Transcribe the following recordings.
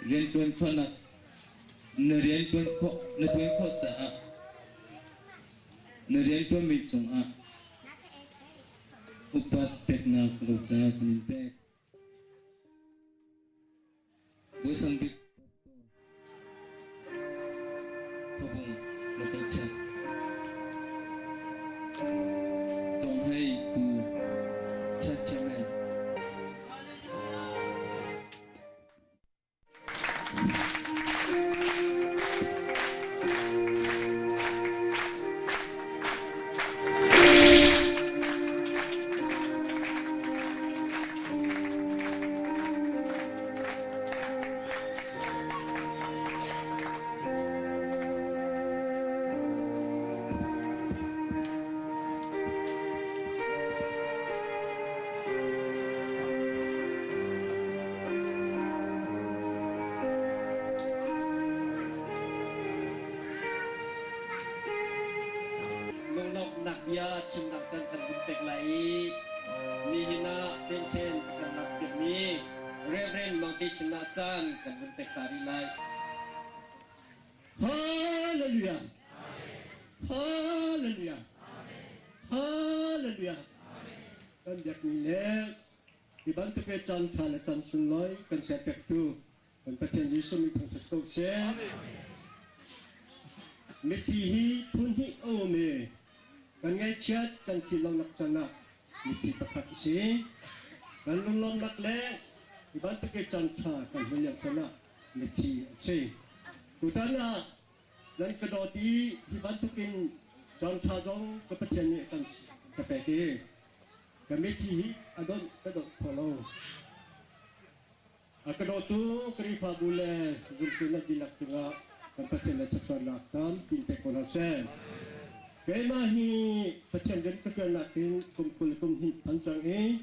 Rianṭuan khawhnak na rianṭuan khawh na ṭuan khawh caah na rianṭuanmi cungah upat peknak roca kan in pek. Bawi Sang Bik Khuabung Local Church Tawng Hei Pu Church Chairman. Lunglawmhnak bia chimnak caan kan hun pek lai i nihin ah pensen kan lak piakmi Reverend Mangte sinah caan kan hun pek ta rih lai. Hallelujah! Hallelujah! Hallelujah! Kan biakmi le hi bantuk i caan ṭha le caan sunglawi kan serpiaktu kan Pathian Jesuh min thangṭhat ko seh. Mithi hi phun hnih a um i kan ngaihchiat kan thih lonak can ah mithi pakhat a si. Kan lunglawmnak le hi bantuk i caan ṭha kan hmun lio can ah mithi a si. Tutan ah nan ka dawt i hi bantukin caan ṭha zong ka Pathian nih kan ka pek i ka mithi hi a donh ka donh kho lo. A ka dawtu Khrihfabu le zumtu na dihlak cungah kan Pathian le thluachuahnak tampi pek ko hna seh. Keimah hi Pathian rian ka ṭuannak in kum 20 kum hnih phan cang i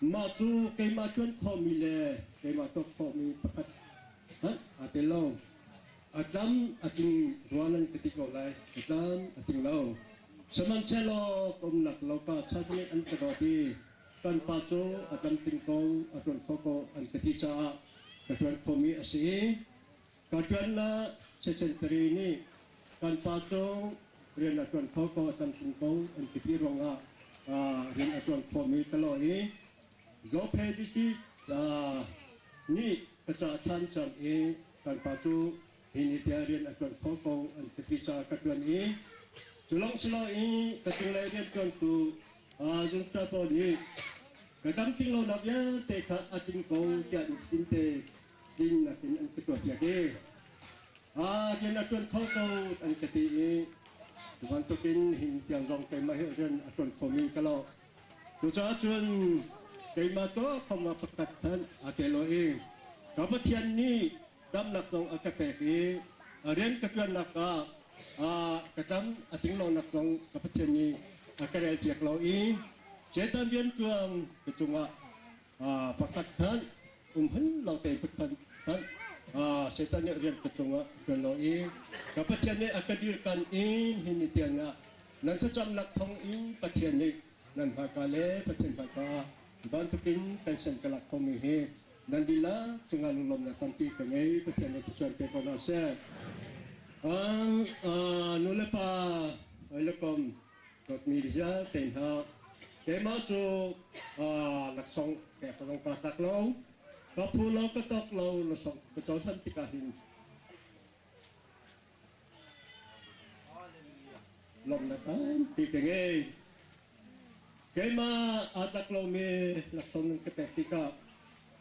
mah cu keimah ṭuan khawhmi le keimah tuak khawhmi pakhat hmanh aa tel lo. A tlam a tling rua nan ka ti ko lai. A tlam a tling lo. Sihmanhsehlaw ka umnak lo ka chanh nih an ka dawt i kan pa cu a tlamtling ko, a ṭuan kho ko an ka ti caah ka ṭuan khomi a si i ka ṭuannak secretary nih kan pa cu rian a ṭuan kho ko, a tlamtling ko an ka ti ruangah rian a ṭuan khomi ka lo i Zophe district nih ka cah ṭhan cang i kan pa cu hi ni tiang rian a ṭuan kho ko an ka ti caah ka ṭuan i cu lawng si loin ka cunglei rianṭuantu zungta pawl nih ka dam tling lonak vialte kha a tling ko tiah tinte tling nakin an ka tuahpiak i rian a ṭuan kho ko an ka ti i cu bantukin hin tiang zong keimah hi rian a ṭuan khomi ka lo. Cucaah cun keimah tuah khom ah pakhat hmanh aa tel lo i ka Pathian nih damnak zong a ka pek i rian ka ṭuannak ah ka dam a tling lonak zong ka Pathian nih a ka relpiak lo i Satan rianṭuan ka cungah pakhat hmanh um hun lo te pakhat hmanh Satan nih rian ka cungah ṭuan lo i ka Pathian nih a ka dirkanh in hi ni tiang ah nan thlacamnak thawng in Pathian nih nan hmaika le Pathian hmaika ah bantukin pension ka lak khomi hi nan dihlak cungah lunglawmhnak tampi ka ngei. Pathian nih thluachuah pe ko hna seh. Nu le pa le kom dawtmi vialte hna keimah cu laksawng pek ka zong kaa tlak lo. Ka phu lo ka tawk lo laksawng ka cohlan tikah hin lawmhnak tampi ka ngei. Keimah aa tlak lomi laksawng nan ka pek tikah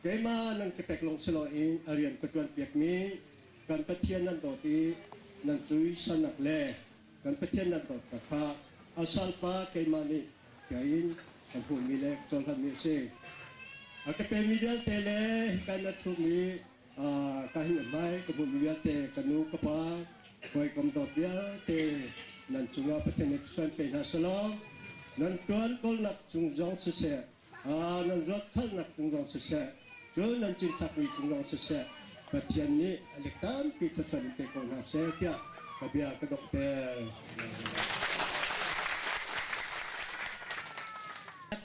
keimah nan ka pek lawng si loin a rian ka ṭuanpiakmi kan Pathian nan dawt i nan cuisanak le kan Pathian nan dawtnak kha a salpa keimah nih tiah kan hmuhmi le cohlanmi a si. A ka pemi vialte le hika na ṭhumi ka hin hmai ka hmuhmi vialte ka nu ka pa hawikom dawt vialte nan cungah Pathian nih suan pe hna selaw nan tuan kawlnak cung zong siseh nan zuatkhalnak cung zong siseh cun nan cinthlakmi cung zong siseh Pathian nih a lek tampi thluachuah in pe ko hna seh tiah ka bia ka donghter.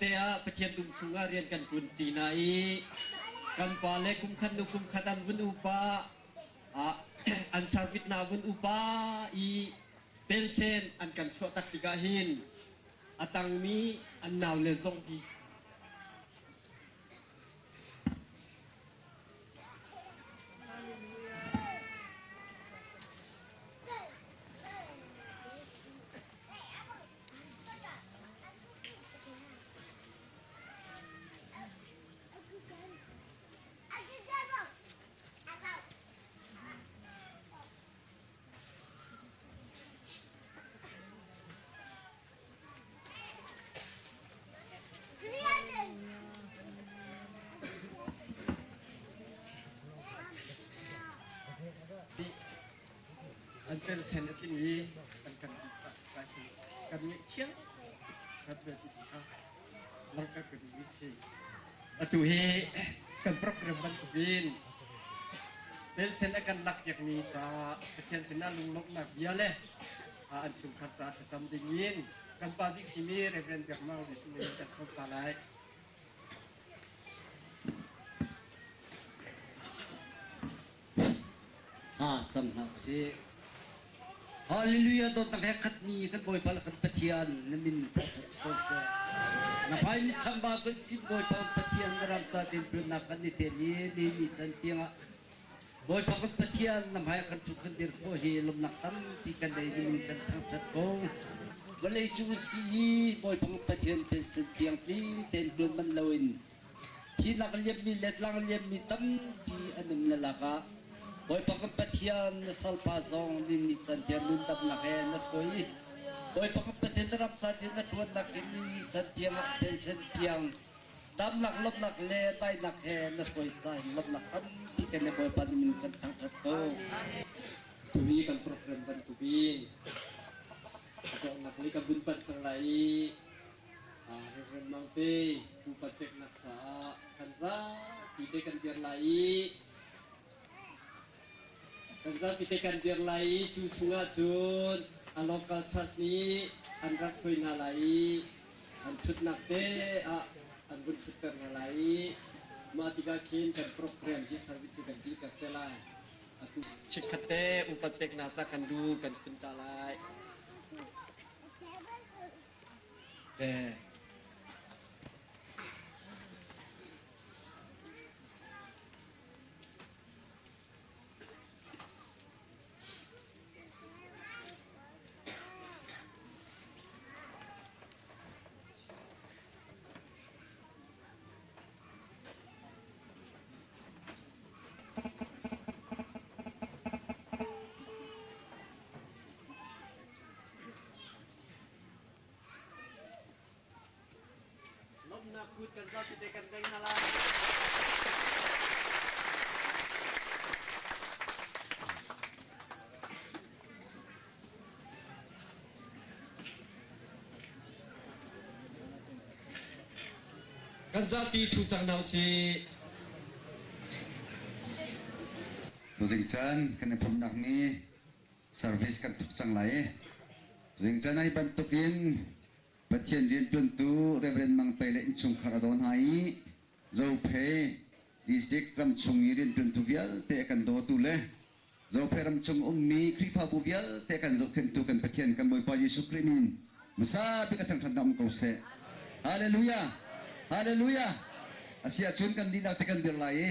Te ah Pathian dum chungah rian kan ṭuan ṭi na i. Kan pa le kum khat nu kum khat an vun upa an service na vun upa i pensen an kan chuah tak tikah hin a tangmi an nau le zong hi An pensen a tling i an kan kan ngeihchiah kan ve ti kha langhter ka duhmi si. Atu hi kan program bantukin pensen a kan lakpiakmi ca Pathian sinah lunglawmhnak bia le an chungkhar ca thlacam dingin kan pa bik simi Reverend Biak Mang Jesuh min in kan sawm ta lai. Thla cam hna usih. Hallelujah dawtnak he khatmi kan Bawipa le kan Pathian na min thangṭhat si ko seh. Na hmai ni chambau kan sin Bawipa kan Pathian na ram ca rianṭuannak kan i tel i ni ni can tiangah Bawipa kan Pathian na hmai kan ṭhut kan dir khawh hi lawmhnak tampi kan nei minung kan thangṭhat ko. Vawlei cung si i Bawipa kan Pathian pensen tiang tling tein ṭuan manh loin Thihnak liammi le tlang liammi tampi an um na lakah Bawipa kan Pathian na salpa zong nin ni can tiang nundamnak he na hruai i Bawipa kan Pathian na ram caan in na ṭuannak in ni ni can tiangah pension tiang damnak lawmhnak le dainak he na hruai caah hin lawmhnak tampi kan i Bawipa nih min kan thangṭhat ko. Tuhi kan program bantukin a donghnak lei kan vun panh cang lai i Reverend Mangte pupa peknak caah kan zapi te kan dir lai i kan zapi te kan dir lai i cu chungah cun a local church nih an rak hruai hna lai i an ṭhutnak te ah an vun ṭhutter hna lai i mah tikah khin kan program hi service cu kan dihter te lai. Atu chikkhat te upat peknak ca kan du kan phun ta lai. Lawmhnak kut kan zapi te kan beng hna lai. Kan zapi thu cang hna usih. Tuzing caan kan i phumnak ni service kan thuk cang lai i zingcan ai bantukin Pathian rianṭuantu Reverend Mang Tei le innchungkhar a daw hna i Zophei district ramchung i rianṭuantu vialte a kan dawtu le Zophei ramchung ummi Khrihfabu vialte a kan zohkhenhtu kan Pathian kan Bawipa Jesuh Khrih min hmasa bik a thangṭhat um ko seh. Hallelujah! Hallelujah! Asiahcun kan dihlak te kan dir lai i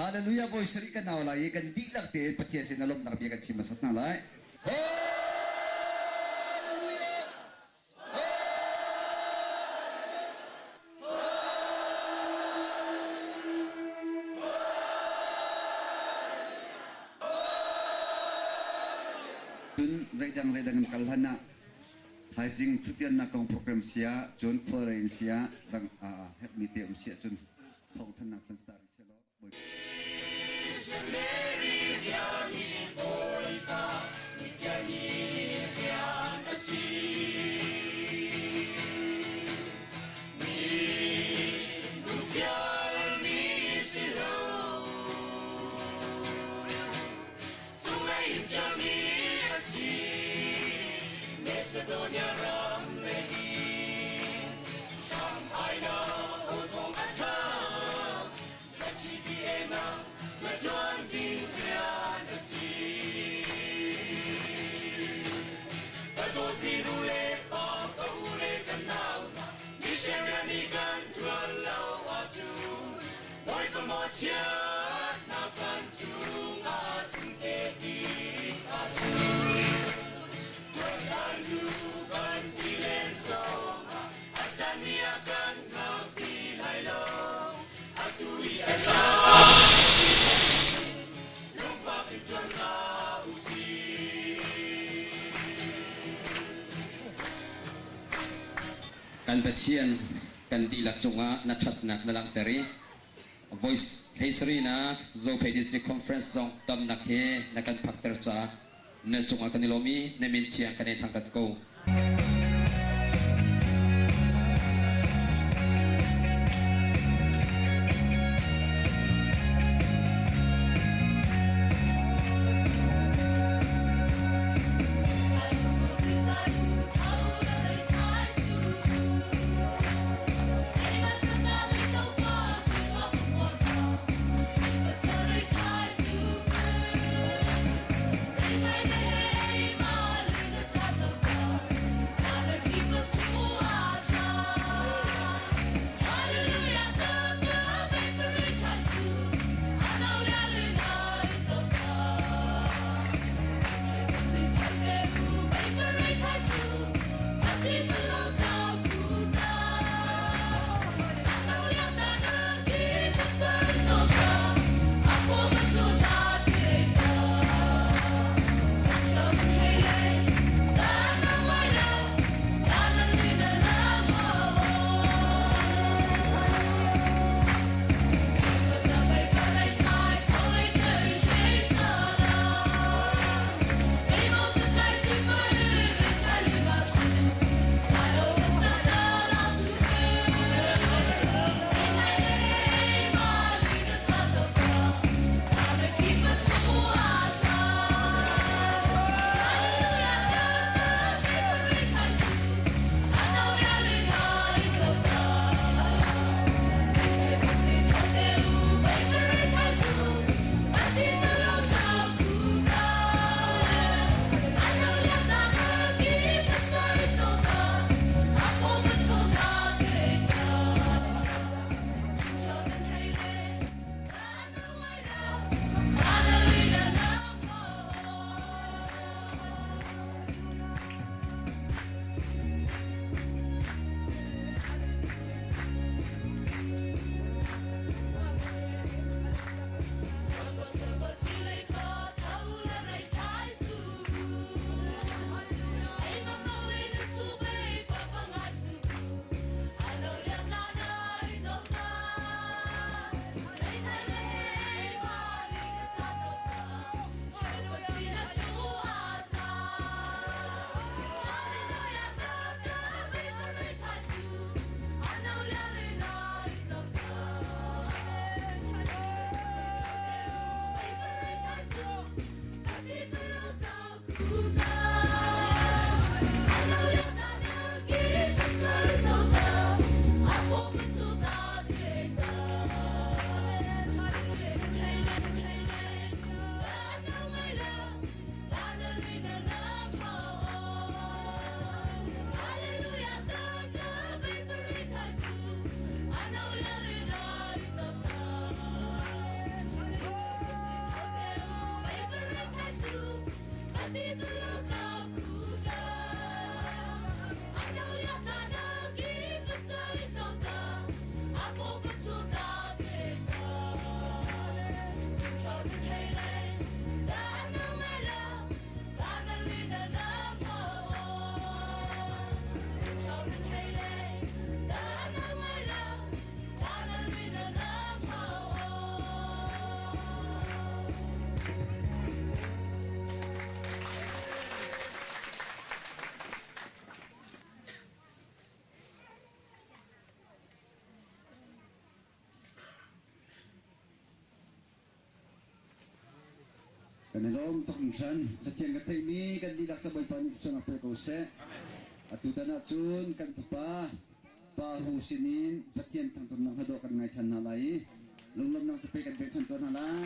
Hallelujah bawi sarih kan au lai i kan dihlak tein Pathian sin ah lawmhnak bia kan chim hmasat hna lai. Hallelujah! Cun zeidang zeidang in kal hlan ah thaizing thutiannak kong program sia cun khualrei in sia dang herhmi te um sia cun thawngthannak can star selaw Macedonia ram Kan Pathian kan dihlak cungah na ṭhatnak na langhter i voice thleisarihnak Zophei District Conference zong damnak he na kan phakter caah na cungah kan i lawm i na min thiang kan i thangṭhat ko. Kan i lawm tuk hringhran. Pathian ka theimi kan dihlak ca Bawipa nih thluachuahnak pe ko seh. Atu tan ahcun kan fapa Pa Hu sinin Pathian thangṭhatnak hla dawh kan ngai ṭhan hna lai i lunglawmhnak zape kan pek ṭhan tuah hna lai.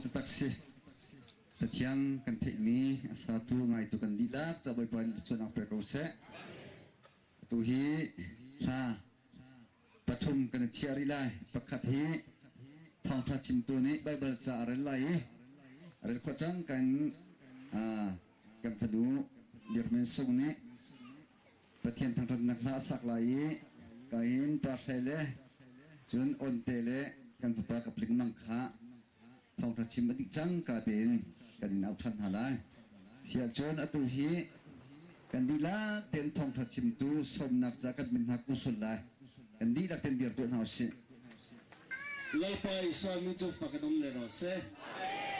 taktak si. Pathian kan theihmi a satu ngaitu kan dihlak ca Bawipa nih thluachuahnak pe ko seh. Atu hi hla pathum kan i chiah rih lai. Pakhat hi thawngṭha chimtu nih Baibal ca a rel lai i a rel khawh cang kan kan fanu Biak Men Sung nih Pathian thangṭhatnak hla a sak lai i kahin Parhlei le cun Onte le kan fapa Kapling Mang kha thawngṭha chim a dih cang ka tein kan in auh ṭhan hna lai. Siahcun atu hi kan dihlak tein thawngṭha chimtu sawmnak ca kan min hna kusul lai. Kan dihlak tein dir tuah hna usih. Lalpa Isua min cu fak in um len rawh seh.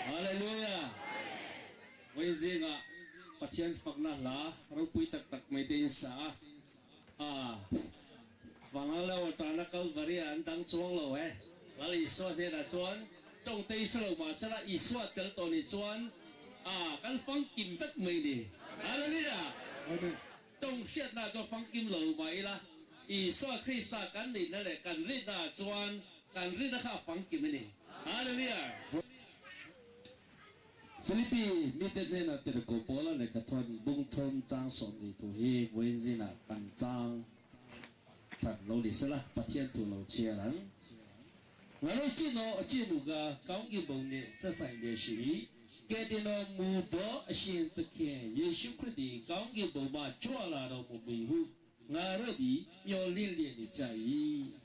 Hallelujah. Voi zing ah Pathian faknak hla ropui taktak mei tein sa a. Vangaleo ṭana Kalvari ah an dang chuang lo e. Lal Isua hnenah cun tongte i hrelo ma sela Isua tel tawn i cun a kan fangkim vek mei ni. Hallelujah! Amen. Tong hriatnak cu fangkim lo ma ila Isua Krista kan nihna le kan rinna chuan kan rinna kha fangkim ani. Hallelujah! Filipi mite hnenah tirhkoh Paul le Cathawn bungthum caang sawmli tu hi voi zin ah kan caang than lo ni sela Pathian tu lo chiar ang. Ngalo chino chinu ga kaung bong ne sasai ne shi ke dino mu bo ashin takhe Yesu Christ kaung bo ma chua la ro mu mi hu nga ro di myo lin lien ni cha yi.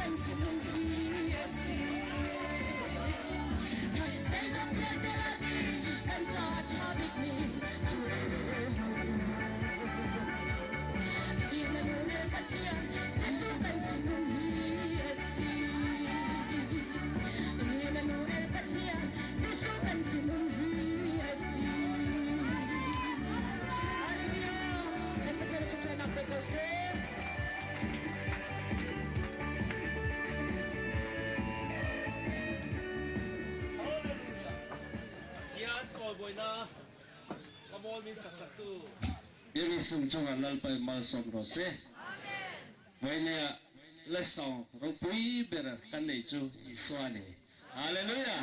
kan sinung hi a si. Zeizong vialte lak i kan ca a ṭha bikmi cu Emmanuel Pathian Jesuh kan sinung hi a si. Emmanuel Pathian Jesuh kan sinung hi a si. Hallelujah! Kan Pathian thluachuahnak pe ko seh. Pathian cawlbawinak ka mawl min saksaktu Biami sung cungah lalpai malsawm ro seh. Voine ah lesong ropui ber kan nei cu Isua ni. Hallelujah.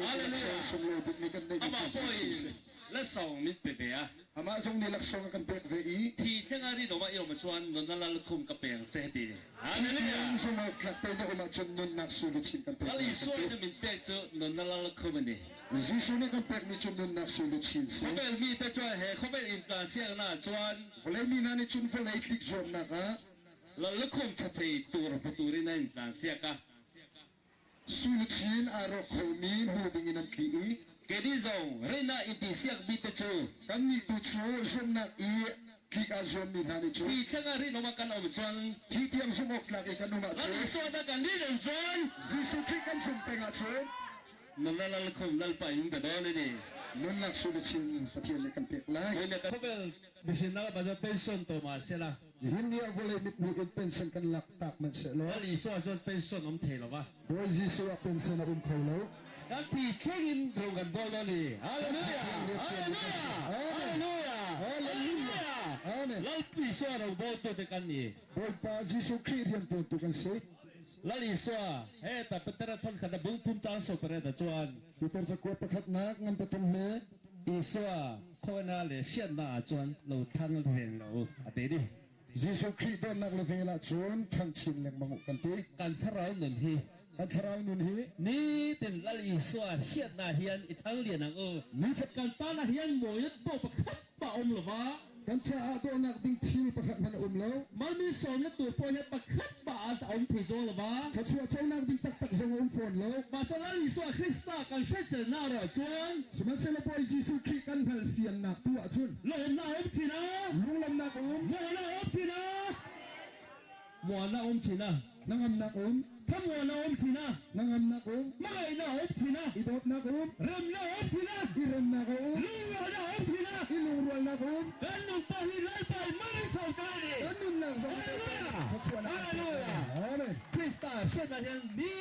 Hallelujah. Amah pawh in lesong min pe ve a. Amah zong nih laksawng a kan pek ve i Thi theng a rin awm a chuan nun a lal khum ka peng che ti. Hallelujah. Zung ah tlak pe na um ahcun nunnak sui luchin kan pek Lal lai kan Isua ti. in min pek cu nun a lal khum a ni. Jesuh nih kan pekmi cu nunnak sui luchin si. Khawbel mi te chuan he khawbel in tla siangna chuan Vawlei mi hna nih cun vawlei tlik zuamnak ah lal lukhum chathei tur hmutur in an in tlan siak a. Sui luchin aa rawk khomi hmu ding in an tli i Kenih zong reina in ti siak mi te cu kannih tu cu zumhnak i tlik aa zuammi hna nih cun hi thlang ah rinawm ah kan um cun hi tiang zumh awk tlak i kan um Lal ahcun Isua dah kan rin um cun Jesuh Khrih kan zumh peng ahcun Nunna lal khum lalpa in ka dawn ani. Nunnak sui luchin Pathian nih kan pek lai. Khawbel mihrinnak ah pension to ma sela. Nihin ni ah vawlei mithmuh in pension kan lak tak man seh law. Lal Isua cun pension um thei lo va. Bawi Jesuh ah pension a um kho lo. Kan ti thleng in rung kan bawl nawn i. Hallelujah! Hallelujah! Hallelujah! Hallelujah! Amen. Lal Isua rong bawl tu te kan ni. Bawipa Jesuh Khrih rian tuantu kan si. Lal Isua he ta Peter thon khat bung thum chang so pare da chuan. Peter cakuat pakhatnak ngan pathum he. Isua khawena le hriatnak ah cun lo thang len lo a ti dih. Jesuh Khrih dawtnak le vel ah cun thang chin lengmang u kan ti. Kan thlarau nun hi kan thlarau nun hi nitin Lal Isua hriatnak hian i thang lian ang u. Kan tan ah hian mawinat bo pakhat pa um lova. Kan caah dawhnak ding thil pakhat hmanh a um lo. Malmi sawmnak tur pawh hi pakhat ba a um thei zawn lova. Thluachuah conak ding taktak zong a um fawn lo. Mahse Lal Isua Krista kan hrecelnak ro cun Sihmanhsehlaw Bawi Jesuh Khrih kan hngalh fiannak tu ahcun lawmnak um thina lunglawmnak a um muana um thina muana um thina hnangamnak um thamuana um thina hnangamnak um hmangaihnak um thina i dawtnak um remnak um thina i remnak a um lungrualnak um thina i lungrualnak um kan nupa hi Lalpa in man in sawm ka ni kan nunnak zong Hallelujah thluachuahnak Hallelujah Amen Krista hriatnak hian ni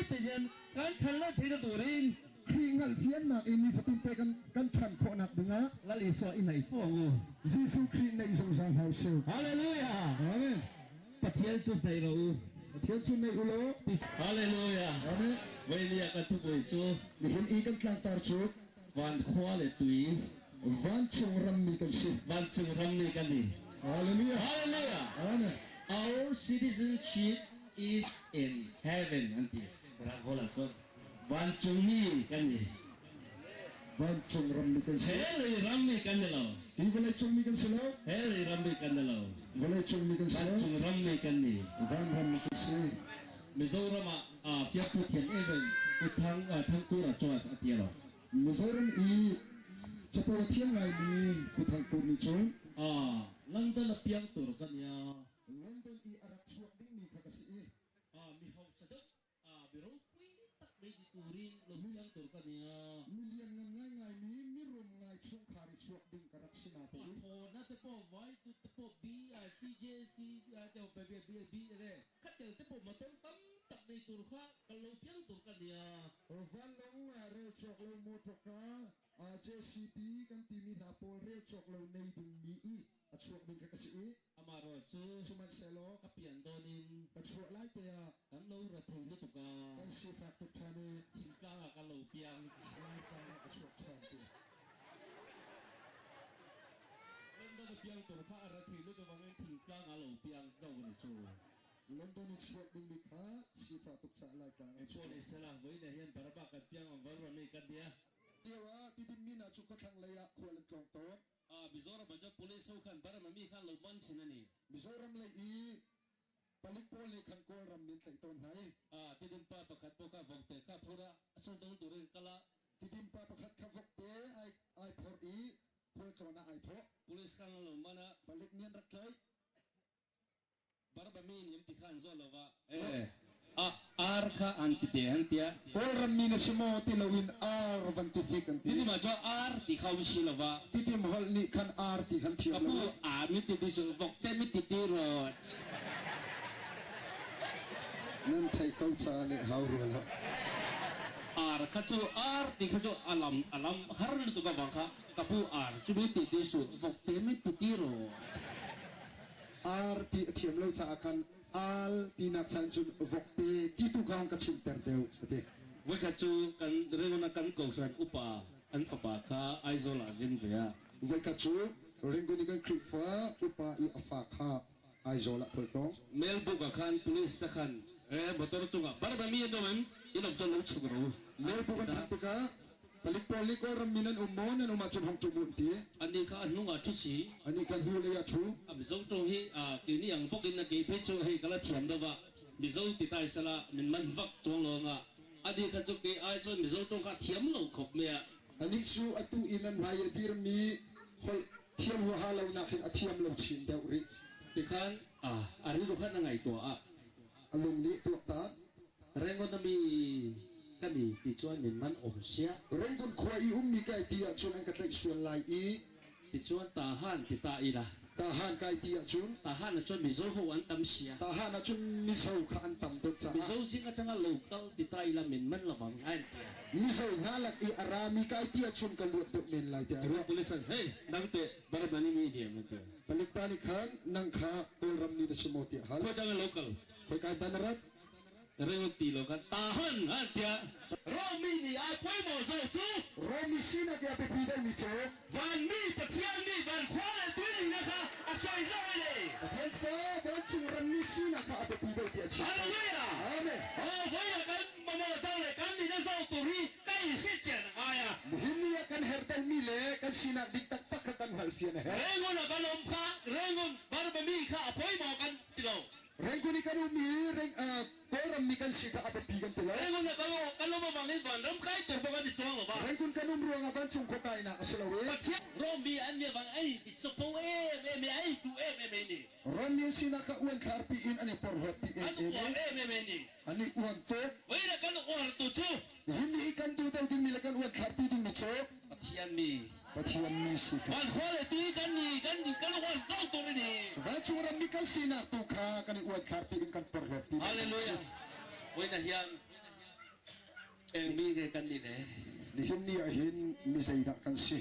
te hian kan than lo thei na turin Khrih hngalh fiannak in nifatin te kan kan than khawhnak dingah Lal Isua i nei fo ang u Jesuh Khrih neih zungzal hna usih Hallelujah Amen Pathian cu nei ro u Pathian cu nei u law Hallelujah Amen Voi ah kan thupui cu nihin i kan tlangtar cu van khua le tui vancung rammi kan si vancung rammi kan ni Hallelujah Hallelujah Amen Our citizenship is in heaven an ti Ranghola cun vancungmi kan ni vancung rammi kan si he lei rammi kan ni lo hi vawlei cungmi kan si lo he lei rammi kan ni lo vawlei cungmi kan si lo vancung rammi kan ni van rammi kan si Mizoram ah fiangtu thiam even uthang thangkur ah chuan a ti lo Mizoram i capo thiam ngaimi Pu nih cun London a piang tur kan ya London i a rak chuak dingmi kha ka si i mi hausa deuh mi ropui tak mai ni turin lo piang tur kan ya milian ngan ngaingaimi mirum ngai chungkhar i chuak ding ka rak si na te i thona te po vai tu te po B C J C te po B B B re khatel te po motor tam tak nei tur kha kan lo piang tur kan ya vanlawng rel cawk lo motor ka JCB kan timi hna pawl rel cawk lo nei dingmi i a chuak ding kha ka si i ama ro chu sihmanhsehlaw ka pian donin ka chuah lai te ah kan lo ra thei lutuk a kan sifak tuk ṭhan i thingtlang ah kan lo piang Laitlang ah ka chuak ṭhan ti London a piang tur kha a ra thei lutuk bangin thingtlang ah lo piang zo ni chu London i chuak dingmi kha sifak tuk caah Laitlang ah Paul sela voi na hian baraba kan piang ang var mi kan dia Tio ah Tidim mi hna cu khuathlang lei ah khual an tlawng tawn. Mizoram ah police ho khan barama mi khan lo man thin ani. Mizoram lei i Palik pawl nih khan Kawlram min tlaih tawn hna i. Tidim pa pakhat pawl kha vokte kha phur ah a sungdong turin kal ah. Tidim pa pakhat kha vokte ai phorh i khualtlawn ah ai thawh. Police kha an lo man ah. Palik nih an rak tlaih. Barbami nih an ti kha an zaw lo ah. Ar kha an ti te an tiah. Kawlram mi na si maw ti loin ar van ti hnik an ti. Tidim ah cun ar ti kha um si lo ah. Tidim holh nih khan ar ti khan thiam lo. Ka pu ar mi ti ti cu vokte mi ti ti rawt. Nan theih ko ca le hau rua lo. Ar kha cu ar ti kha cu alam alam har lutuk avang kha ka pu ar cu mi ti ti su vokte mi ti ti rawt. Ar ti a thiam lo caah khan al tinak chan cun vokte ti tu kha ka chimter deuh a ti. Voikhat cu kan Rangoon ah kan kohhran upa an fapa kha Aizawl ah zin ve ah. Voikhat cu Rangoon i kan Khrihfa upa i a fa kha Aizawl ah khualtlawng. Melbourne ah khan police te khan motor cungah Barbami an um in inn um cun lo chuk ro. Melbourne an phak tikah palik pawl nih Kawlram mi nan um maw nan um ahcun hong ṭum u an ti. Anih kha a hnung ah ṭhu si. Anih kha hnu lei ah ṭhu. A Mizo ṭawng hi keini ang bawk in a kei phei cu hei ka la thiam deuh ah Mizo ti tai sala min man vak chuang lawng ah anih kha cu kei ai cun Mizo ṭawng kha thiam lo khop me ah. Anih cu atu i nan hmai a dirmi holh thiam huaha lonak hin a thiam lo chin deuh rih. Tikhan a rilru khan a ngaihtuah ah. A lung nih tuaktan. Rangoon a mi kan i ti cun min man awm sia. Rangoon khua i ummi kai ti ahcun an ka tlaih sual lai i. Ticun tahan ti ta ila. Tahan kai ti ahcun. Tahan ahcun Mizo ho an tam sia. Tahan ahcun Mizo kha an tam deuh caah. Mizo zing atanga local ti ta ila min man lovang an ti. Mizo hna lak i a rami kai ti ahcun ka luat deuh men lai tiah a ruah. Police an hey nang te Baramani mi niam an ti. Palik pa nih khan nang kha Kawlram mi na si maw tiah hal. Khoi dang local. Khoi kai dan rat. Ring ti lo kan tahan an tiah. Romi nih ai poi maw zo cu. Romi sinak i a biapi deuhmi cu. Vanmi Pathian nih van khua le tui na kha a soi zo le. Pathian fa vancung rammi sinak kha a biapi deuh tiah a chim. Hallelujah. Amen. Oh voi ah kan mamaw zo le kan min a zo tu hi kan in hrilh cian a ngai a. Nihin ni ah kan herh deuhmi le kan sinak dik taktak kha kan hngalhfian a herh. Rengun ah kan um kha Rengun Barbami kha a poi maw kan ti lo. Rengkun i kan um i Kawlram mi kan si kha a biapi kan ti lo. Rengkun ah kan um avang in vanram kai tur bawk an i chuang lo ba. Rengkun kan um ruangah vancung khua kainak a si lo i. Pathian Rom mi an nih avang ai i capo em em i ai tu em em ni. Rom mi an sinak kha uanthlar pi in an i porhlawt pi em An em uar i. em em ni. An i uan tuk. Voi le kan uar tu cu. Nihin ni i kan duh deuh dingmi le kan uanthlar pi dingmi cu. Pathian mi. Pathian mi si kha. Van khua le tu kan ni kan kan uan zo tur ni. Vancung ram mi kan sinak tu kha kan i uanthlar pi in kan porhlawt pi. Hallelujah. Voi na hian eng mi nge kan ni le. Nihin ni ah hin mi zeidah kan si?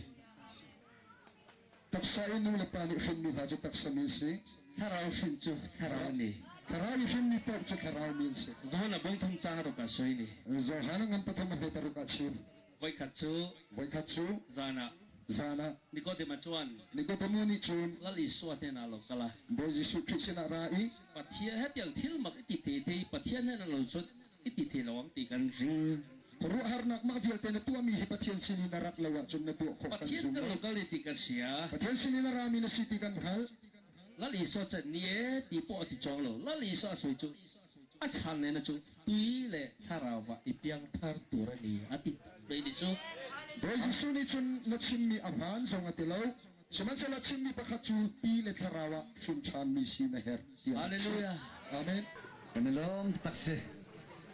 Taksa i nu le pa nih hrinmi hna cu taksa mi an si. Thlarau hrin cu thlarau ni. Thlarau i hrinmi paoh cu thlarau mi an si. Johan a bungthum cang ruk ah soi ni. Johan a ngan pathum a hme paruk ah chim. Voikhat cu Voikhat cu zan ah zan ah Nikodem chuan Nikodemo nih cun Lal Isua hnenah lo kal a Bawi Jesuh Khrih sinah ra i Pathian he tiang thil mak i ti te te Pathian he na lo cun i ti the lo ang ti kan ring. Khuaruahharnak mah vialte na tuahmi hi Pathian sinin na rat lo ahcun na tuah khawh kan Pathian zum kan lo. lo kal i ti kan sia. Pathian sinin a rami na si ti kan hngalh. Lal Isua chan ni e ti pawh a ti chuang lo. Lal Isua a sui cu a chan ne na cu tui le thlarau ah i piangthar tur a ni a ti mai ni cu. Bawi Jesuh nih cun na chimmi a hmaan zong a ti lo. Sihmanhsehlaw chimmi pakhat cu ti le thlarau ah hrim ṭhanmi si na herh tiah a chim. Hallelujah. Amen. Kan i lawm taktak si.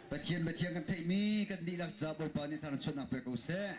Pathian biathiang kan theihmi kan dihlak ca Bawipa nih thangṭhatnak pe ko seh.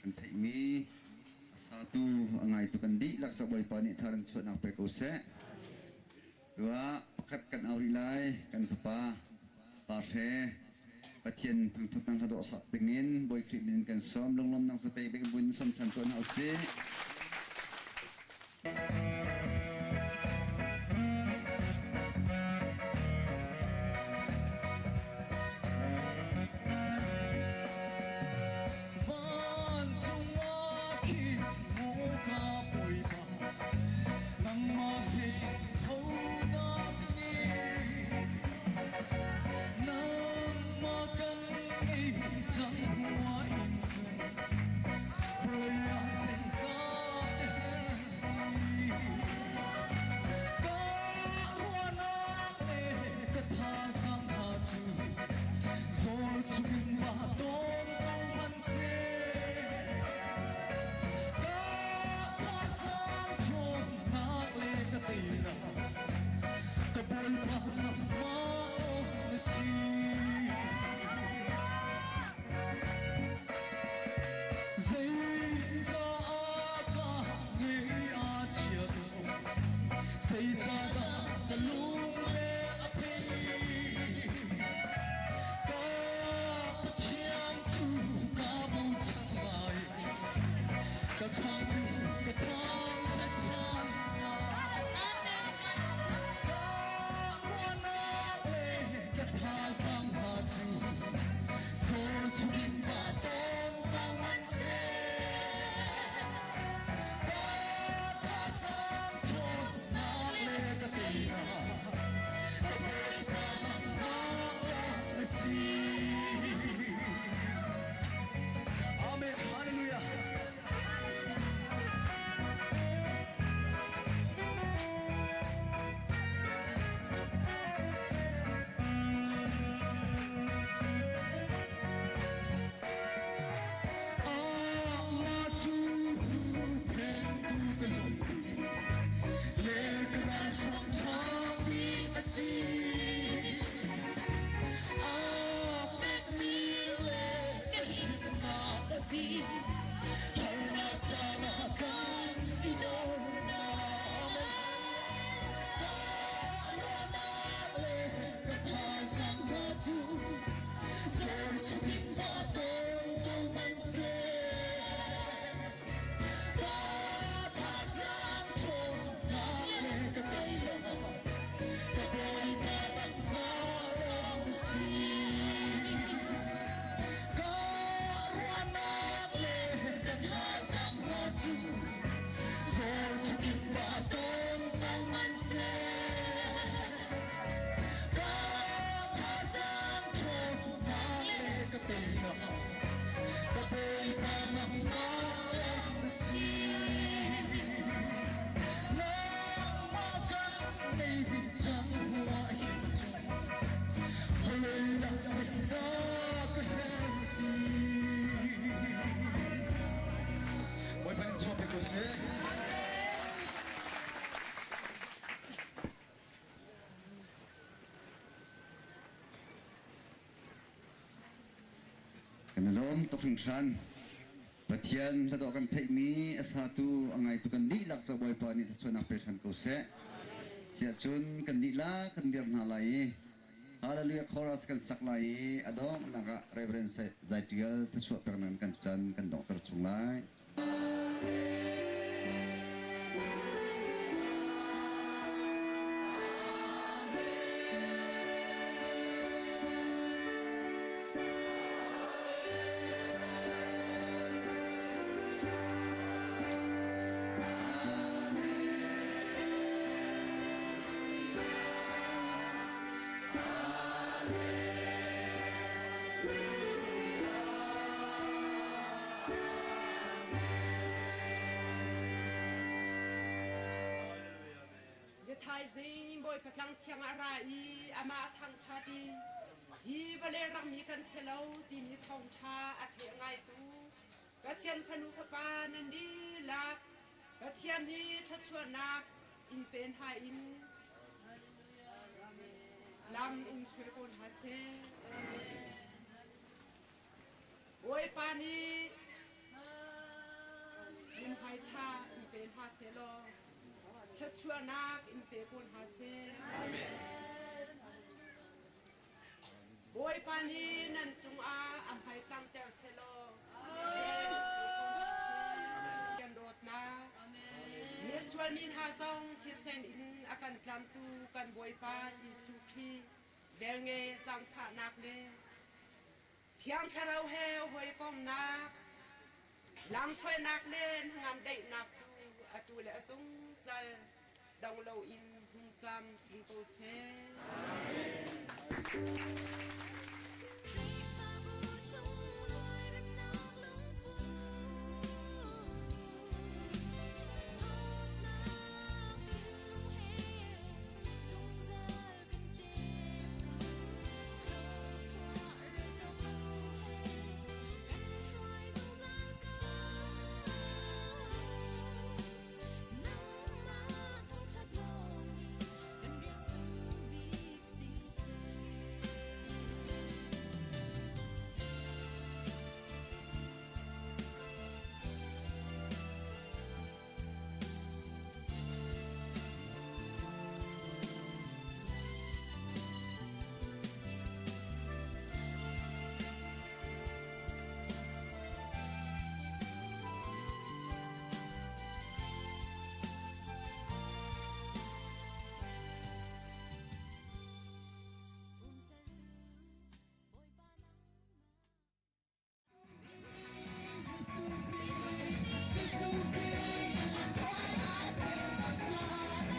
Kan theihmi a satu a ngaitu kan dihlak ca Bawipa nih thar in chuahnak pe ko seh. Tuah pakhat kan au rih lai kan fapa Pa Hre Pathian thangthatnak hla dawh sak dingin Bawi Khrih min in kan sawm lunglawmnak zapek bik buin sawm than tuah hna usih. Vancung ah khin muka Bawipa nangmah he hodah ka ngei nangmah kan ngei cang hua in cun Ka bawipa nangmah na si. Zeicahdah ka lungre a theih? Ka Pathian cu kaa bochan lai. Ka khamtu ka thangṭhat ṭhan lai. Ka ruahnak le ka thazaang hna cu Zor chungin va tawn ko hmanh seh, ka thazaang ṭhawnnak le ka teinak, ka Bawipa nangmah lawng na si. Amen. Hallelujah. Amah cu phentu ka lungpi le ka ralhruang ṭhapi a si. Aa fekmi le ka himnak a si. Harnak caan ah kan i dornak. Ka ruahnak le ka thazaang hna cu zor chungin va tawn ko hmanh seh. Ka thazaang ṭhawnnak le ka teinak, ka Bawipa nangmah lawng si. Ka ruahnak le ka thazaang hna cu zor chungin va tawn ko hmanh seh. Ka thazaang ṭhawnnak le ka teinak, ka Bawipa nangmah lawng na si. Nangmah kan nei cang hua hi cu, vawlei ah zeidah ka herh ti? Bawipa in chuah pe ko seh. Kan i lawm tuk hringhran. Pathian hladawh kan theihmi a satu a ngaitu kan dihlak ca Bawipa nih thluachuahnak pe ṭhan ko seh. Siahcun kan dihlak kan dir hna lai i Hallelujah chorus kan sak lai i a donghnak ah Reverend Zai Tial thluachuah pek nan kan can kan donghter chung lai. Thaizing Bawipa tlang thiang ah ra i amah thangṭhat i hi vawlei rammi kan si lo timi thawngṭha a theh ngaitu Pathian fanu fapa nan dihlak Pathian hi thluachuahnak in pe hna in lam in hruai ko hna seh. Bawipa nih ṭha in pe hna sehlaw thluachuahnak in pe ko hna seh. Bawipa nih nan cungah a hmai tlangter sehlaw kan dawtnak misual mi hna zong thisen in a kan tlantu kan Bawipa Jesuh Khrih velnge zaangfahnak le Thiang Thlarau he hawikomnak lamhruainak le hnangam daihnak cu atu le a zungzal dong loin hung cam cin ko seh. Khrihfabu sunglawi remnak lungput dawtnak thinlung he zungzal kan ṭem ko. Thluachuah relcawk lo he kan hruai zungzal ko. Nangmah thangṭhat lawng hi kan rian sung bik si seh. Umsertu Bawipa nangmah.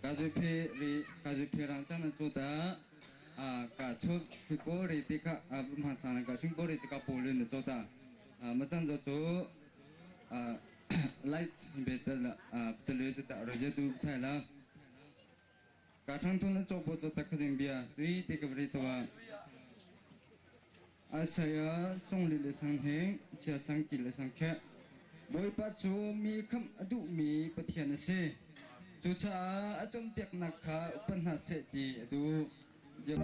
嘎就皮里，嘎就皮让咱们做的啊，嘎出去玻璃的卡啊，不嘛上那个新玻璃这个玻璃的做的啊，么咱就做啊，来别的了啊，不得了就打了就都太了。嘎长通的做不做的可真别，对这个不对啊。阿saya song li le sang heng chia sang ki le sang khe boi pa chu mi kham adu mi pathian se chu cha a chom piak nak kha upan ha se ti adu. Tu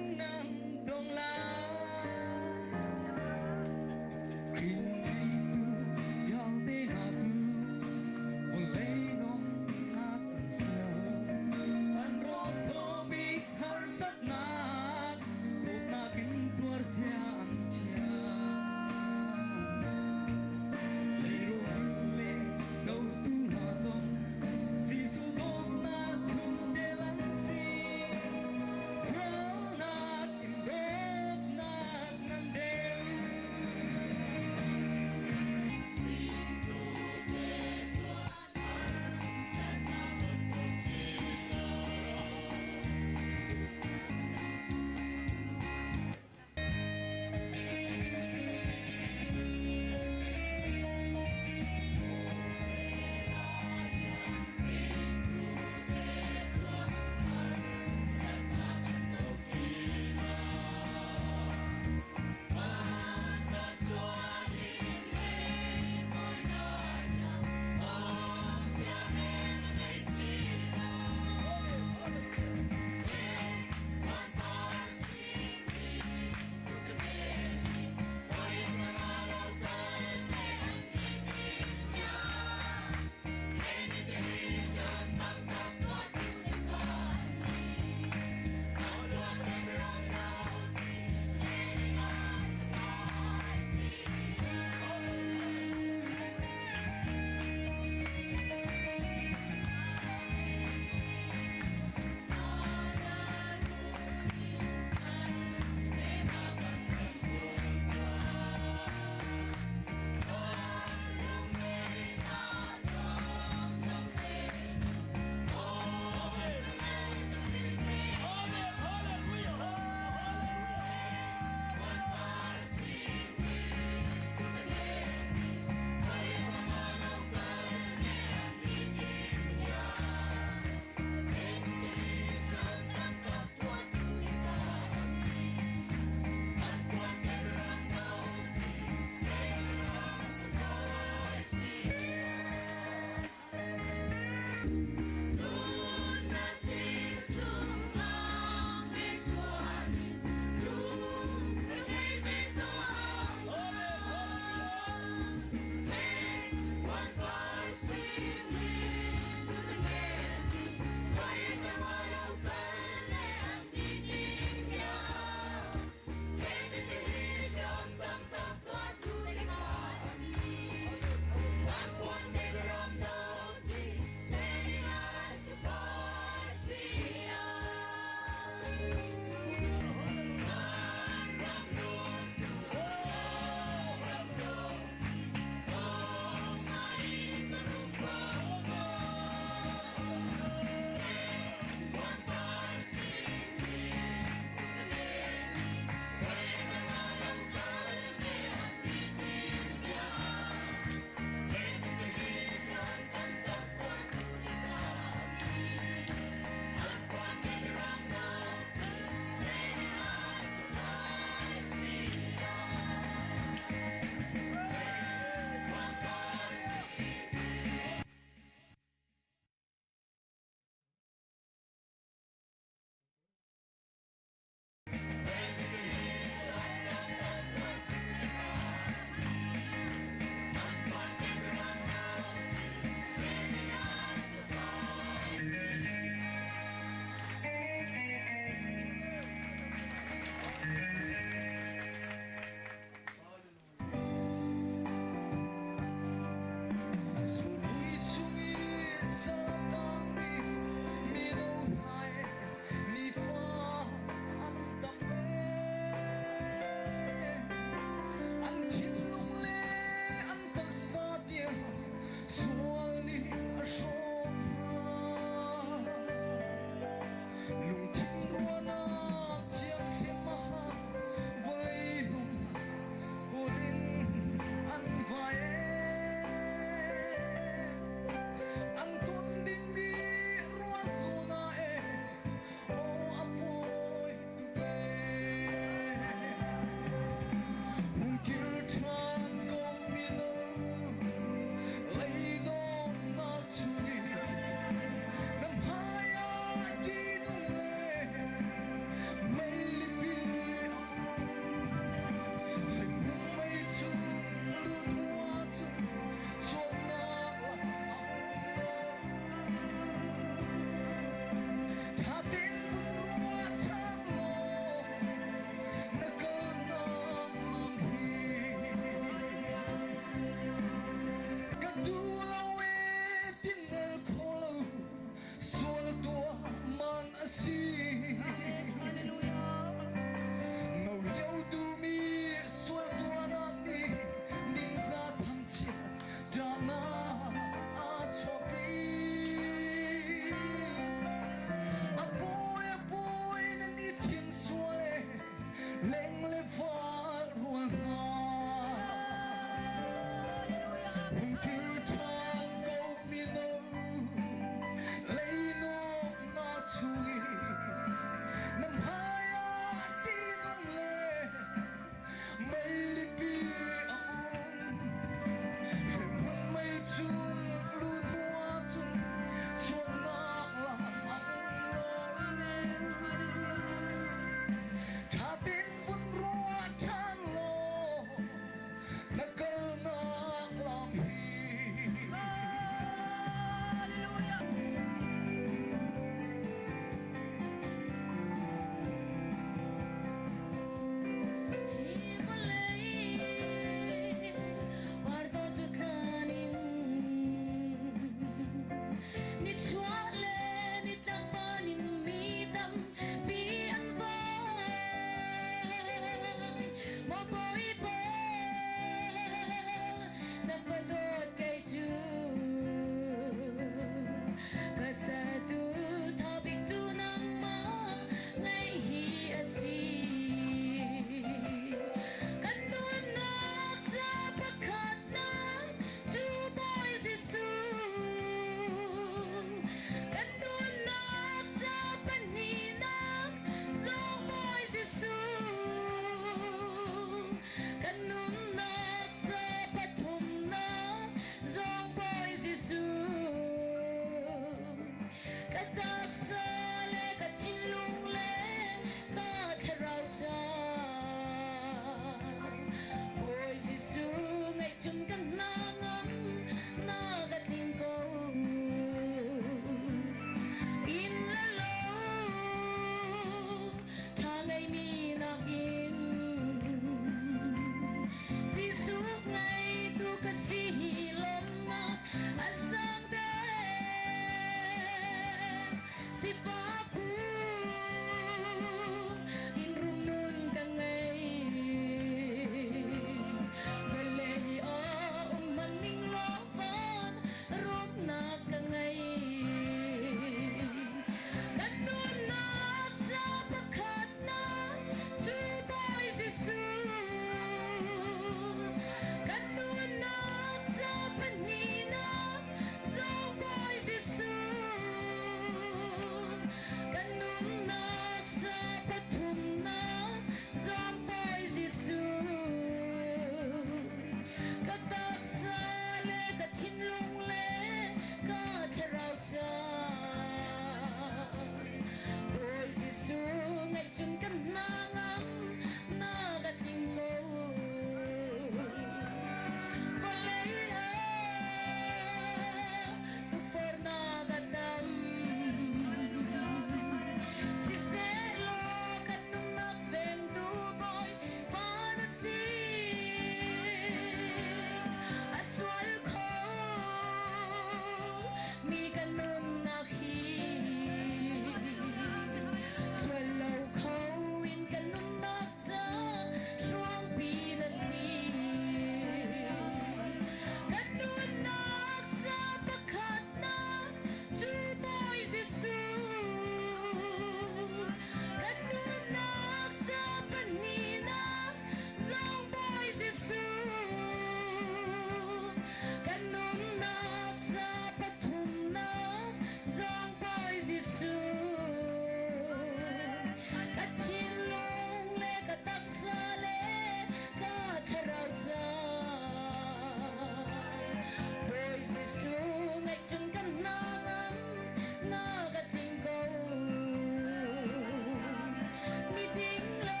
Miding lo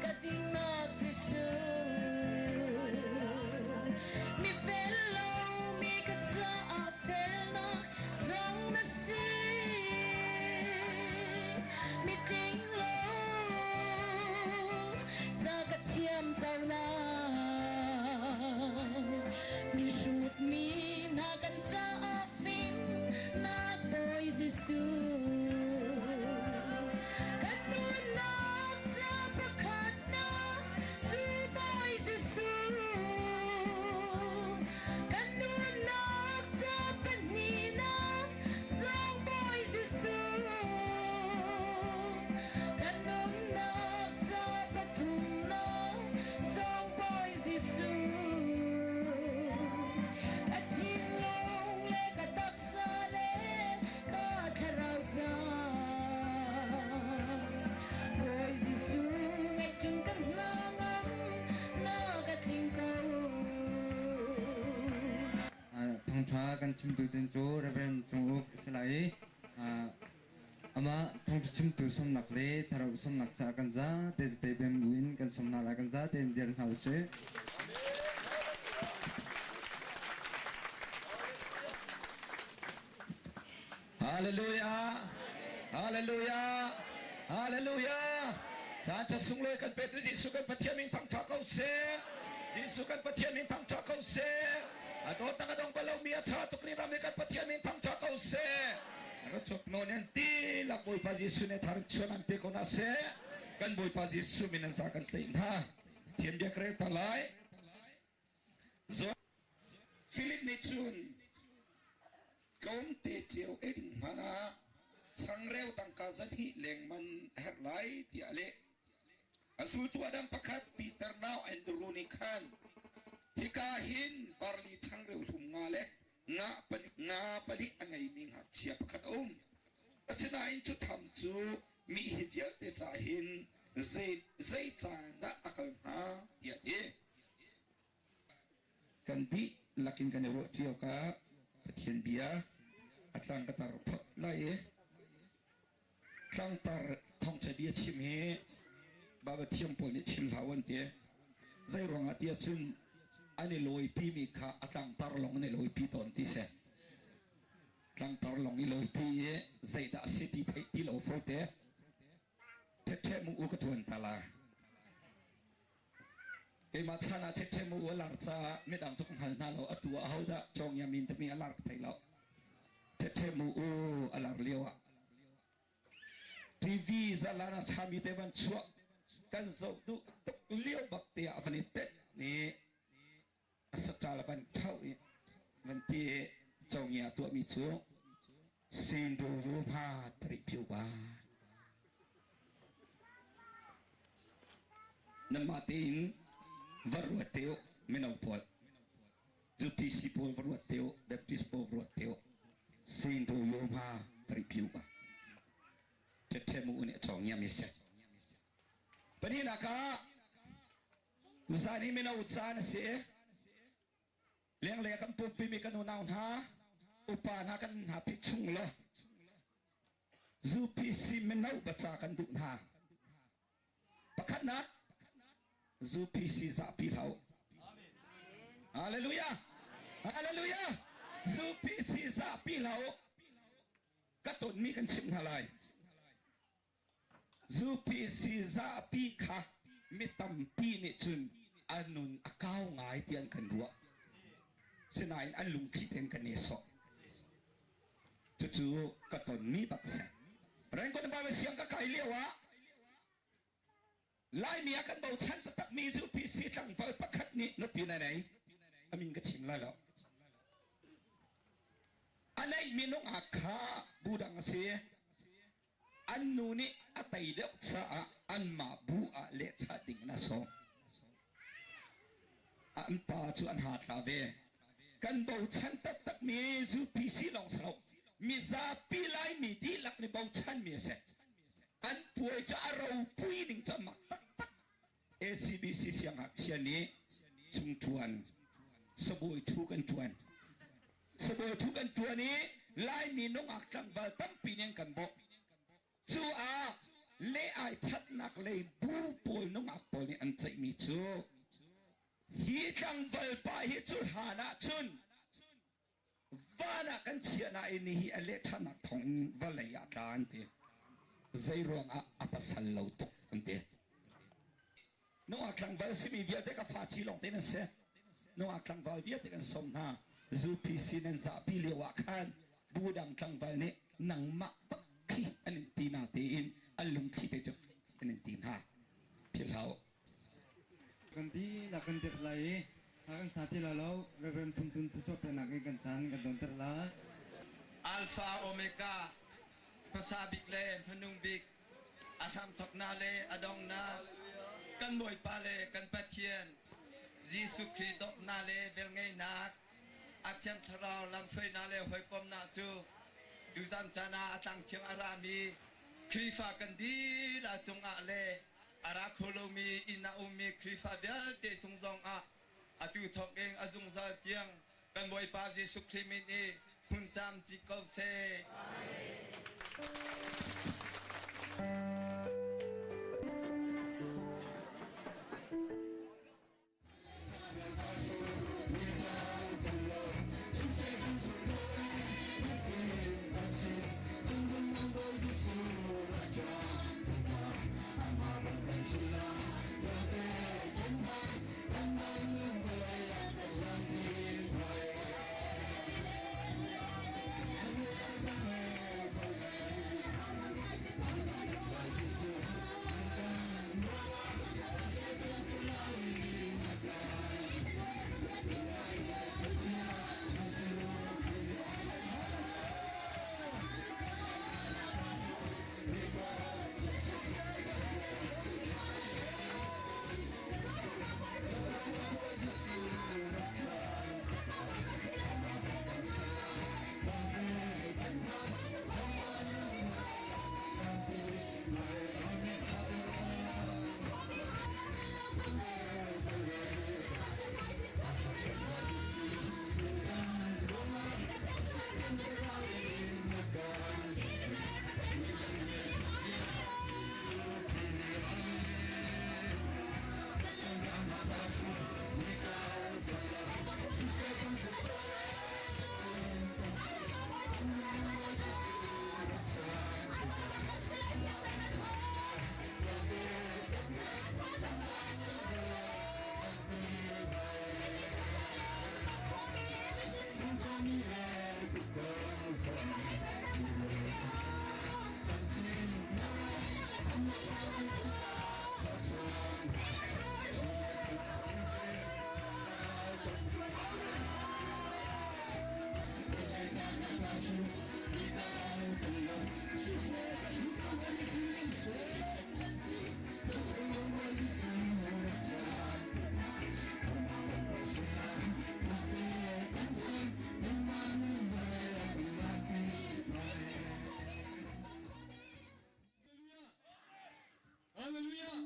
ka dingnak Jesuh. Mi fel lo mi ka caah felnak zong na si. Mitling lo ca ka thiam conak. Mi hrut mi hna kan caah fimnak Bawi Jesuh. Kan nunnak ca pakhatnak cu Bawi Jesuh. Kan nunnak ca pahnihnak zong Bawi Jesuh. Kan nunnak ca pathumnak zong Bawi Jesuh. Ka thinlung le ka taksa le ka thlarau ca. Bawi Jesuh ngaihcun ka hna ngam na ka tling ko. Thawngṭha kan chimtu ding cu Reverend Cung Uk a si lai i amah thawngṭha chimtu sawmnak le thlarau sawmnak caah kan zate zapei bem buin kan sawm hna lai kan zate in dir hna usih. Hallelujah! Hallelujah! Hallelujah! Caan ṭha sunglawi kan petu Jesuh kan Pathian min thangṭha ko seh. Jesuh kan Pathian min thangṭha ko seh. A dawtnak a dong bal lomi a ṭha tuk ni ram i kan Pathian min thangṭha ko seh. Rawchok nawn in tilak Bawipa Jesuh nih thar chuan an pe ko na seh. Kan Bawipa Jesuh min an za kan tlaih hna. Thiam bia ka rel ta lai. Philip nih cun tlawmte cio ei ding hmanh ah changreu tangka zahnih leng man a herh lai tiah a leh. A zultu a dang pakhat Peter nau Andru nih khan hika hin barli changreu hlum nga le nga pahnih nga pahnih a ngeimi ngakchia pakhat a um. Asinain cu tham cu mi hi vialte ca hin zei zei caan dah a kal hnga tiah a ti. Kan dihlak in kan i ruah cio ka Pathian bia a tlang ka tar phot lai i tlangtar thawngṭha bia chim hi Baba thiam pawl nih chim hlah u an ti. Zei ruangah tiah cun an i lawipi mi kha a tlangtar lawng an i lawipi tawn ti si. Tlangtar lawng i lawipi i zeidah a si ti theih ti lo fote. Ṭhetṭhe mu u ka ṭuan ta la. Keimah chan ah ṭhetṭhe mu u a lar caah midang cu ka hngal hna lo. Atu ah ahodah Cawngia min timi a lar ka thei lo. Ṭhetṭhe mu u a lar lio ah TV zalan a ṭhami te van chuah kan zoh duh tuk lio bak te ah van i tet nih a saṭal a van ṭhauh i van ti i Cawngia tuahmi cu Sindu Ruhma Tarik Phyu Ba. Nanmah tein va ruat te u mino pawl. UPC pawl va ruat te u, Baptist pawl va ruat te u. Sindu Ruhma Tarik Phyu Ba. Ṭhetṭhe mu nih a cawng ngiam i si. Pahnihnak ah tuzaan hi mino caan a si. Lenglei ah kan pumpi mi kan unau hna, upa hna kan hna phit chung law UPC mino baca kan duh hna. Pakhatnak UPC zahpi hlah u. Hallelujah! Hallelujah! UPC zahpi hlah u. Ka tonmi kan chimh hna lai. UPC zapi kha mi tampi nih cun a nun a kau ngai ti an kan ruah. Sinain an lungthli tein kan i sawh. Cucu ka tonmi bak si. Rangoon Bible siang ka kai lio ah Laimi ah kan bochan taktakmi UPC tlangval pakhat nih nupi na nei. A min ka chim lai lo. A neihmi nungak kha bu dang a si. An nu nih a tei deuh caah anmah bu ah lehthah ding in a sawm. An pa cu an ha tla ve. Kan bochan taktakmi UPC lawng si lo. Mizapi Laimi dihlak nih bochanmi a si. An puai cu a ropui ning cu a mak taktak. ACBC siangngakchia nih chungṭuan sabawi thu kan ṭuan. Sabawi thu kan ṭuan i Laimi nungak tlangval tampi nih an kan bawmh. Cu ah. Thatnak lei bu pawl nungak pawl nih an ceihmi cu hi tlangval pa hi cu hlan ah cun van ah kan chiah nain nihi a leh ṭhannak thawng in vawlei ah tla an ti. Zei ruangah a pasal lo tuk an ti. Nungak tlangval simi vialte ka fa thi lawng te nan si. Nungak tlangval vialte kan sawm hna. UPC nan zahpi lio ah khan bu dang tlangval nih nangmah bak khi an in ti na tein an lungthli te cu an in ti hna. Philh hlah u. Kan dihlak kan dirh lai i thla kan sa ti lai lo. Reverend Thum Tun thluachuah peknak in kan caan kan donter lai. Alpha Omega, hmasa bik le hmanung bik, a hramthawknak le a donghnak, kan Bawipa le kan Pathian, Jesuh Khrih dawtnak le velngeihnak, a Thiang Thlarau lamhruainak le hawikomhnak cu tuzan caan ah a tlangthiang a rami Khrihfa kan dihlak cungah le a ra kho lomi inn ah ummi Khrihfa vialte cung zongah atu thawk in a zungzal tiang kan Bawipa Jesuh Khrih min i hmun camci ko seh. Hallelujah!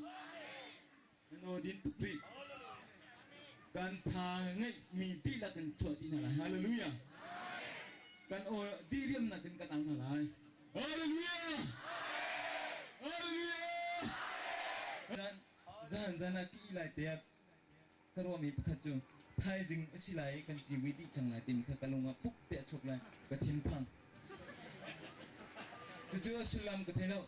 Nan din tuk rih. Kan tha ngeihmi dihlak in chuah dih hna lai. Hallelujah! Kan aw diriamnak in kan ang hna lai. Hallelujah! Hallelujah! Zan zan zan ah ki lai te ah ka ruahmi pakhat cu thaizing a si lai i kan ciwi dih cang lai timi kha ka lung ah puk te a chuak lai ka thinphang. Cucu a sullam ka thei lo.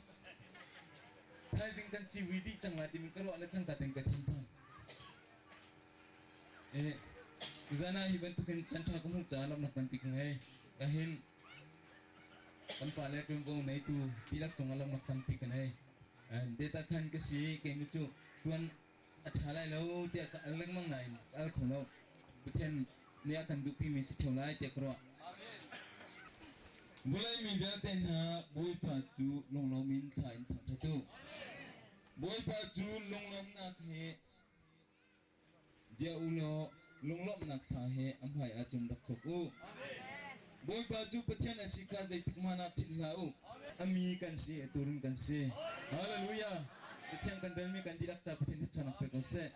Thaizing kan ciwi dih cang lai timi ka ruah le cangka tein ka thinphang. Eh, tuzan ah hi bantukin chan ṭha ka hmuh caah lawmhnak tampi ka ngei. Ka hin kan pa le ṭuanvo neitu dihlak cungah lawmhnak tampi ka nei. Data khan ka si keimah cu tuan a ṭha lai lo tiah ka al lengmang nain ka al kho lo. Pathian nih a kan duhpimi si ṭheo lai tiah ka ruah. Vawlei mi vialte hna Bawipa cu lunglawm in thla in thangṭhat u. Bawipa cu lunglawmhnak he bia u law lunglawmhnak thla he a hmai ah cun rak cawk u. Bawipa cu Pathian a si kha zeitik hmanh ah philh hlah u. A mi kan si, a tuurun kan si. Hallelujah! Pathian kan relmi kan dihlak ca Pathian thluachuahnak pe ko seh.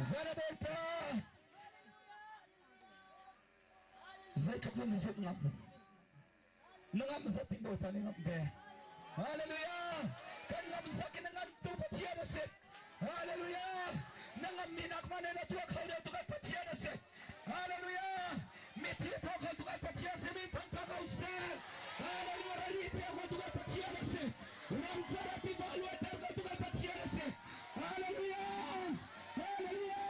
Zara Bawipa zeitluk nan zumh ngam na ngam zat in Bawipa nih ngamh ve. Hallelujah! Kan ngam zak in a ngantu Pathian a si. Hallelujah! Na ngammi nak man in a tuah kho deuh tu kan Pathian a si. Hallelujah! Mithi tho kho tu kan Pathian si min thangtha ko seh. Hallelujah! Rali thiang kho tu kan Pathian a si. Ramcar a tiva luaiter kho tu kan Pathian a si. Hallelujah! Hallelujah!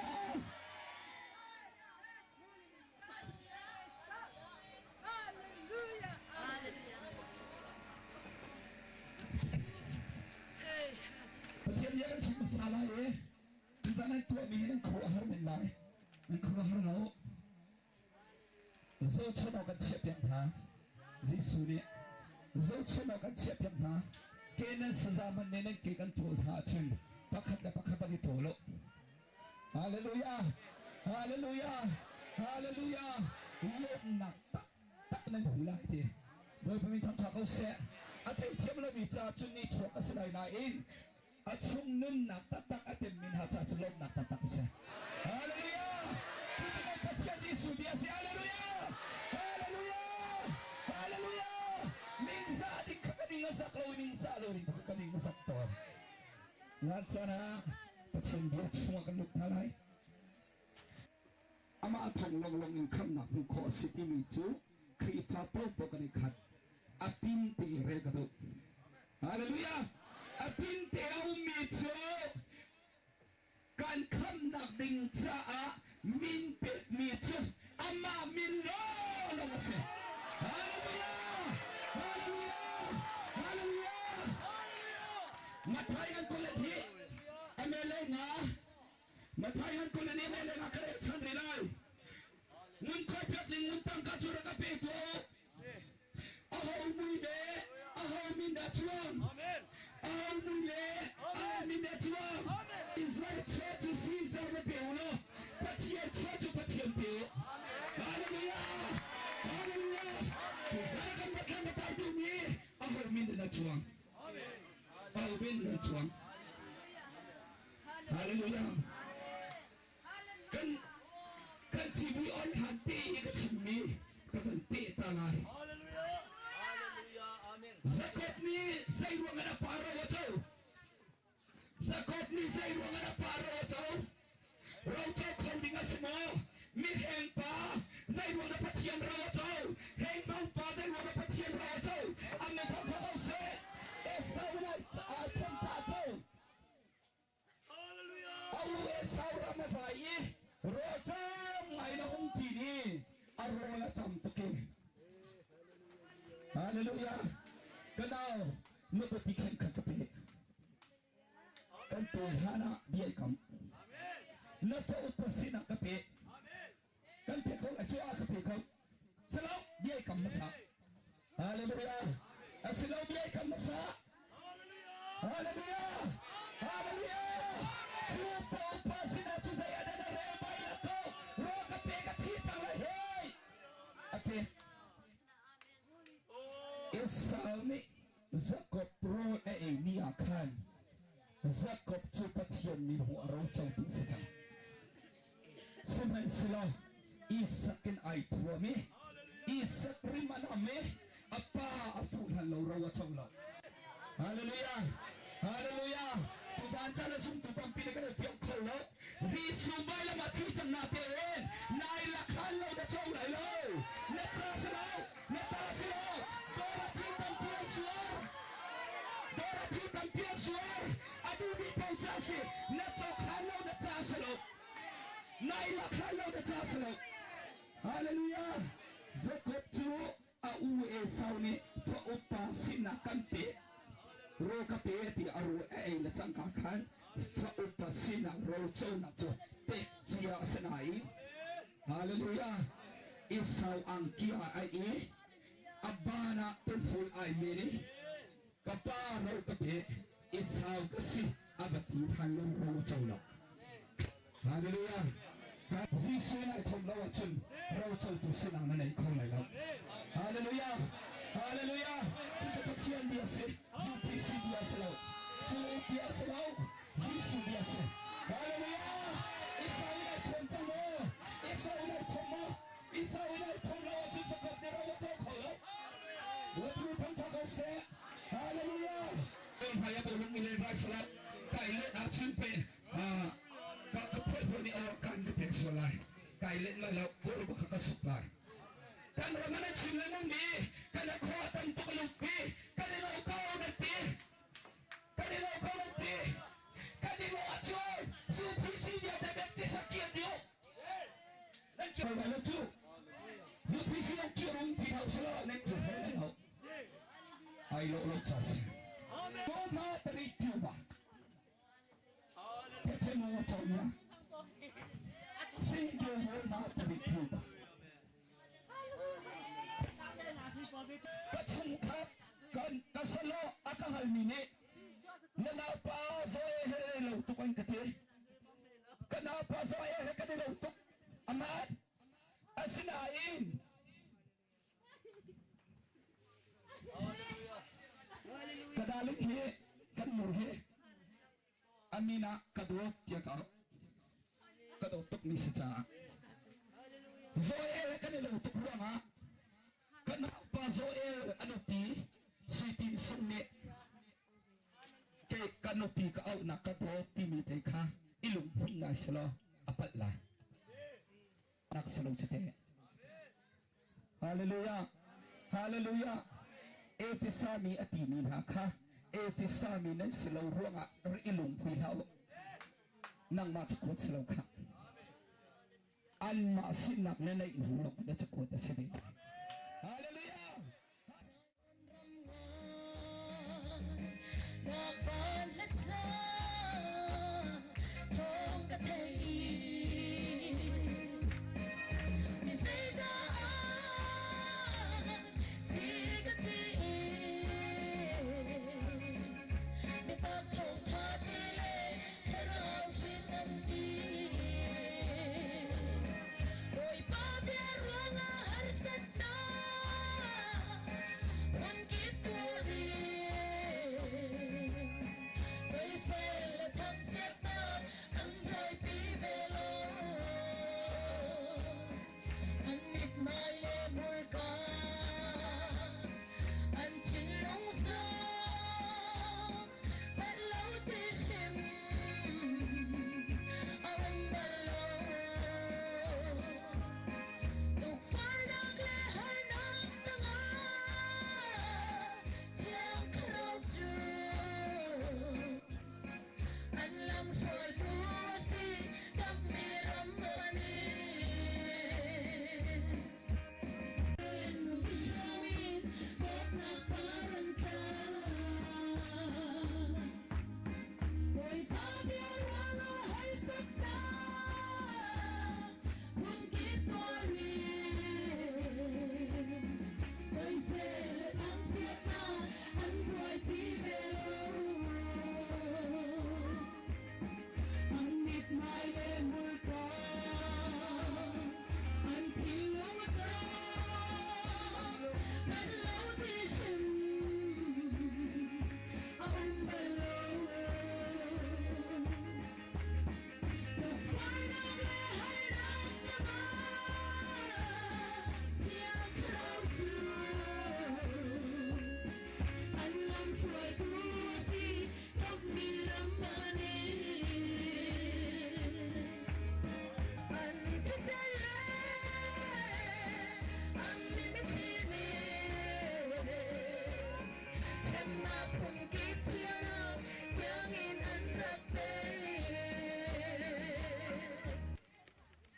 Pathian bia kan chim hmasa lai i tuzan an tuahmi hi nan khuaruah har men lai. Nan khuaruah har lo. Zohchunh awk kan chiah piak hna. Jesuh nih zohchunh awk kan chiah piak hna. Ke nan saza man ne nan ke kan ṭawl hna ahcun pakhat le pakhat an i ṭawl u. Hallelujah! Hallelujah! Hallelujah! Lawmhnak taktak nan hmu lai ti. Bawipa min thangṭha ko seh. A theithiam lomi ca cun ni chuak a si lai nain a chung nunnak taktak a temmi hna ca cu lawmhnak taktak a si. Hallelujah! Cucu kan Pathian Jesuh bia a si. Hallelujah! Hallelujah! Hallelujah! Ningzah ding kha ka ning a zak lo i ningzah lo ding kha ka ning a zak tawn. Ngan caan ah Pathian bia chungah kan lut hna lai. Amah thawng lawnglawng in khamhnak hmuh khawh a si timi cu Khrihfa paohpaoh kan i khat. A pin te i rel ka duh. Hallelujah! A pin te a ummi cu kan khamhnak ding caah min pekmi cu amah min lawnglawng a si. Hallelujah! Hallelujah! Hallelujah! Mathai an kulet hi MLA nga Mathai an kulet hi MLA nga ka rel chan rih lai. Ngun khoi pek ning ngun tangka cu rak a pe tu. Aho mui le aho min dah chuang? Aho mui le aho min dah chuang? Israel church cu Caesar na pe u law Pathian church cu Pathian pe u. Hallelujah! Hallelujah! Tuzan kan Pathian ka tar duhmi aho min dah na chuang? Aho min dah na chuang? Hallelujah! Kan kan TV on hlan te i ka chimmi ka van peh ta lai. Jacob nih zei ruang ah dah pa ro a co? Jacob nih zei ruang ah dah pa ro a co? Ro co kho ding a si maw? Miheng pa zei ruang ah Pathian ro a co? Hengmang pa zei ruang ah Pathian ro a co? An min thangṭhat ko seh. Esau nih ai phon ta co. A u Esau ram a vai i rawlṭam ngai na hung ṭin i a rawl a ṭam tuk i Hallelujah! Ka nau, na biapi khen kha ka pe. Kan pawi hlan ah bia i kam. Na fa upa sinah ka pe. Kan pe kho lai cu a ka pe kho. Silo bia i kam hmasa. Hallelujah. Asilo bia i kam hmasa. Hallelujah. Hallelujah. Cu fa upa sinah cu zei ah dah na rel bai la ko. Ro ka pe ka thi cang lai hei. A pe. Esau nih Jakob rawl a eimi ah khan Jakob cu Pathian mi hmuh a rocotu a si cang. Sihmanhsehlaw Isak in ai thuam i Isak rim a nam i a pa a fuh hlan lo ro a co lo. Hallelujah! Hallelujah! Tuzaan caan ah zumtu tampi nih kan i fiang kho lo. Jesuh vailam ah thi cang na pe in nai lakhan lo na co lai lo. Na ca si lo, na pa si lo. Dawr thil tampi an suar. Dawr thil tampi an suar. A duhmi paoh ca si. Na cawk hlan lo na ca si lo. Nai lakhan lo na ca si lo. Hallelujah! Jacob cu a u Esau nih fa upa sinak kan pek ro ka pe ti a ro a ei le cangka khan fa upa sinak ro conak cu pek cia a si nain Hallelujah Esau angki ah ai i a ban ah tunful ai men i ka pa ro ka pe Esau ka si a va ti than lo ro a co lo Hallelujah. Jesuh nai thom lo ahcun rocotu sinah na nei kho lai lo. Hallelujah. Hallelujah. Cucu Pathian bia si. UPC bia si lo. Cu bia si lo. Jesuh bia si. Hallelujah. Israel ai thawm cang maw? Israel ai thawm maw? Israel ai thawm lo ahcun Jacob nih ro a co kho lo. Wapnu thangṭha ko seh. Hallelujah. Hmai a bolung i le rai salat kai le ahcun pe ka ka phuai phuai nih or kan ka pek sual lai. Kai len lai lo, kawr ka ka suk lai. Kan ram an chim lengmang mi kan khua tam tuk lungpi kan i lo ko nan ti. Kan i lo ko nan ti. Kan i lo ahcun zu phuisi vialte Baptist ah kir dih u. Nan kir lai lo cu. Zu phuisi nan kir um ti hau selaw nan kir hlei lai lo. Ai lo lo ca si. Ko ma tari piu ba. Tete mo chau ya. Sing do mo ma tari piu ba. Ka chungkhat kan ka salo a ka halmi nih na naupa Zoe he lo tuk an ka ti. Ka naupa Zoe he kan i lo tuk. Aman. Asinain ka darling hi kan nu hi a min ah ka dawt tiah ka auh. Ka dawt tukmi si caah. Joel he kan i lo tuk ruangah ka naupa Joel a nupi Sui Tin Sung nih kei ka nupi ka auhnak ka dawt timi te kha i lunghmuih ngai selaw a palh lai. Nak si lo cu teh. Hallelujah. Hallelujah. Efesa mi a timi hna kha Efesa mi nan si lo ruangah ri i lungphui hlah u. Nangmah cakuat si lo kha. Anmah sinak le neih hnu lawng na cakuat a si ve. Hallelujah.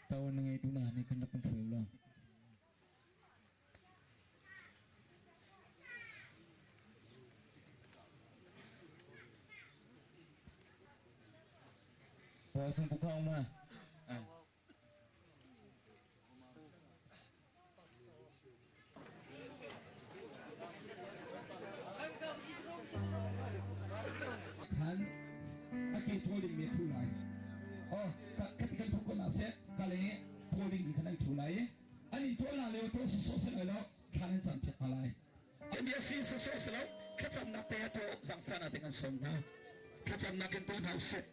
Tawan na ngeitu hna nih khan rak kan hruai u law. Puasang buka uma. Ah. Khan a ke thaw ding mi a thu lai. Oh, ka ka kan thu ko na seh ka le thaw ding mi khan an thu lai. An in thaw na leo thaw so se lai lo thlan an cam piak hna lai. An bia si so so se lo thlacamnak te to zangfan a ting an som hna. Thlacamnak in to hna usih.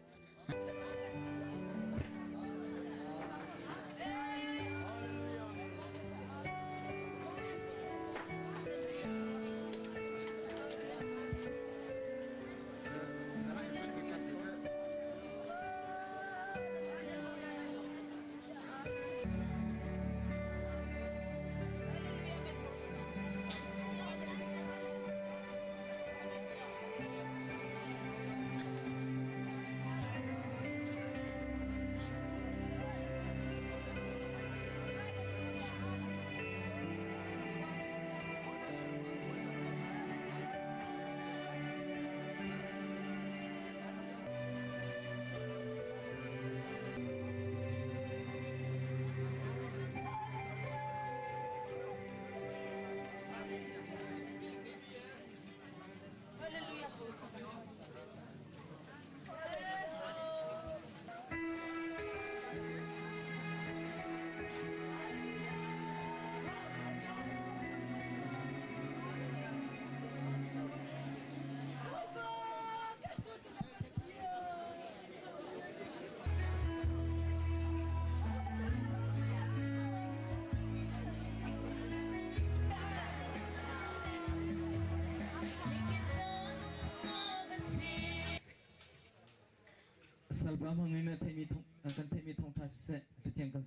Salpa hmangin na theihmi thawng kan theihmi thawngṭha siseh, Pathian kan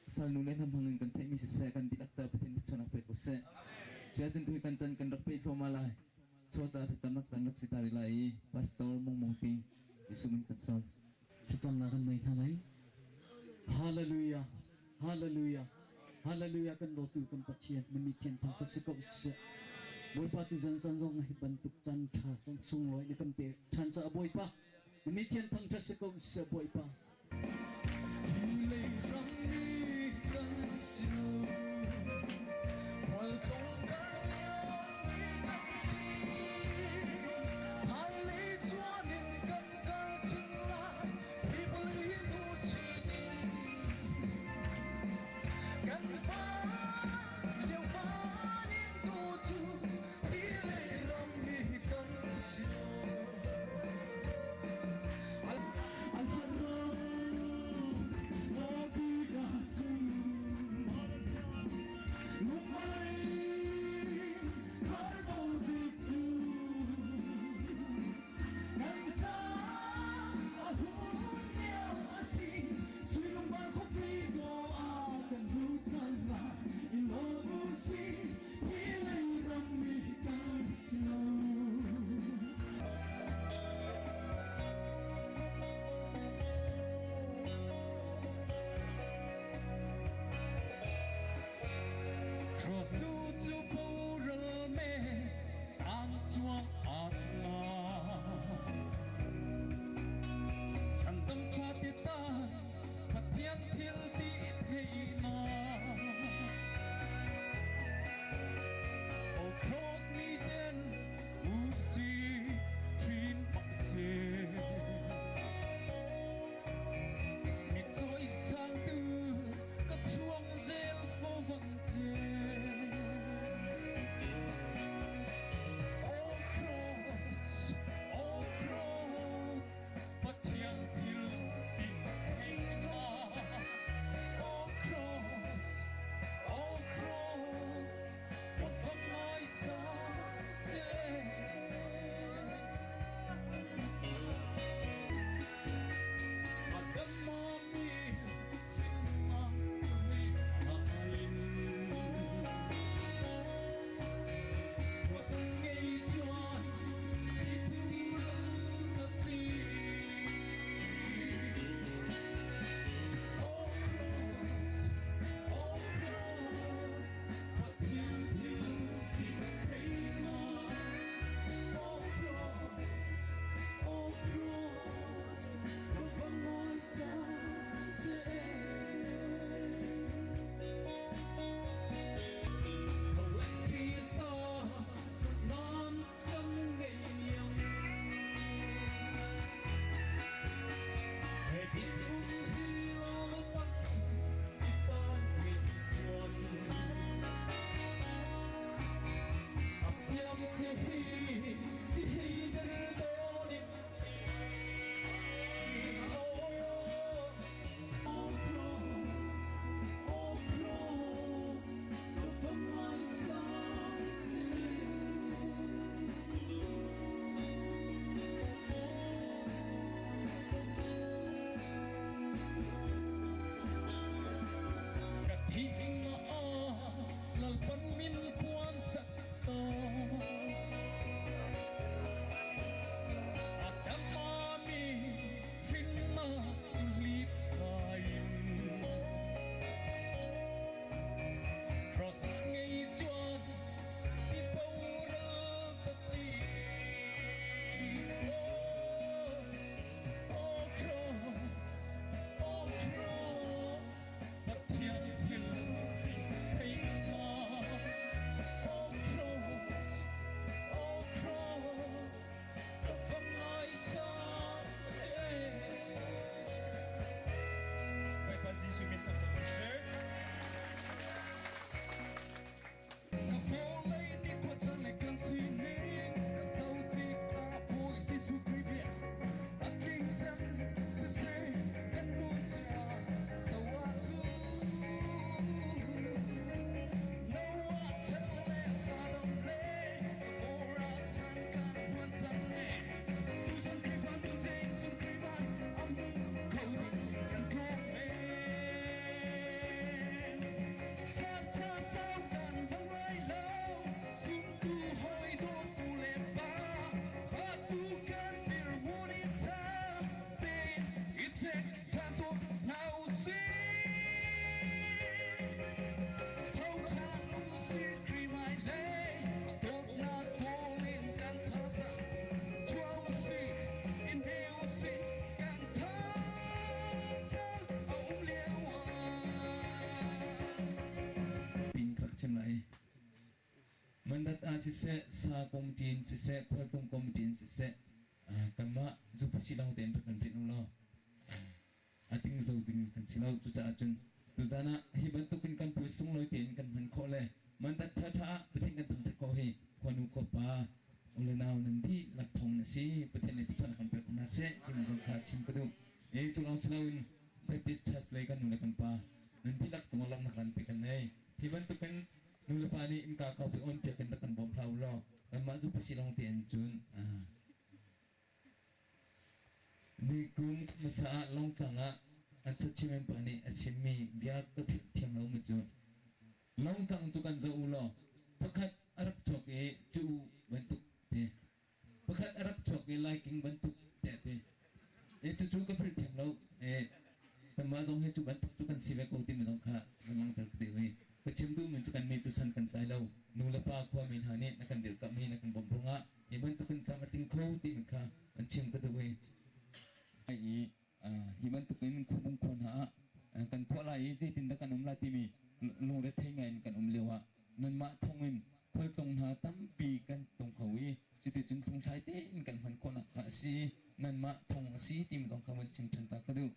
salnu le hnam hmangin kan theihmi siseh, kan dihlak ca Pathian thluachuahnak pe ko seh. Siazun tu hi kan can kan rak peh thluahmah lai. Chaw ca thlacamnak can rak si ta rih lai i Pastor Mung Mung Ping Jesuh min kan sawm. Thlacamnak kan nei hna lai. Hallelujah. Hallelujah. Hallelujah kan dawtu kan Pathian na mi thian thang ka si ko seh. Bawipa tu zan zan zong hi bantuk can tha can sunglawi na kan pe than ca Bawipa na mi thian thang tha si ko seh Bawipa. Check ṭhan tuah hna usih. Tho ṭhan usih Khrih hmailei dawtnak kawl in kan thazaang chuah usih, i hne usih kan thazaang a um lio ah. Pin ka rak chim lai. Mandat ah siseh, sa committee in siseh, khualtlung committee in siseh, kanmah zupasi lawng tein rak kan rinh u law a tingzo ding kan si lo. Cucaah cun tuzan ah hi bantukin kan puai sunglawi tein kan hman khawh le mandat ṭhaṭha ah Pathian kan thangṭhat khawh hi khuanu khuapa u le nau nan dihlak thawng na si. Pathian nih thluachuah kan pek ko hna seh timi zong kha chim ka duh. E cu lawng si loin Baptist Church lei kan nu le kan pa nan dihlak cungah lawmhnak kan pe kan nei. Hi bantukin nu le pa nih innka kaupi on piak in rak kan bawm hlah u law kanmah cu pasi lawng tein cun ni kum hmasa ah Lawngtlang ah an chachimen pa nih a chimmi bia ka philh thiam lomi cu Lawngtlang cu kan zoh u law pakhat a rak chuak i cu bantuk te pakhat a rak chuak i laiking bantuk te ti e cucu ka philh thiam lo e kanmah zong hi cu bantuk cu kan si ve ko timi zong kha kan langhter ka deuh i ka chim duhmi cu kan nih cu san kan tlai lo. Nu le pa khuami hna nih na kan dirkamh i na kan bawmh ruangah hi bantukin tlam a tling kho timi kha an chim ka duh i i hi bantukin khuabung khua hna ah kan tuah lai i zeitindah kan um lai timi lungrethei ngai in kan um lio ah nanmah thawngin khualtlung hna tampi kan tong kho i cuticun hlunghlai tein kan hman khawhnak kha a si. Nanmah thawng a si timi zong kha van chim ṭhan ta ka duh.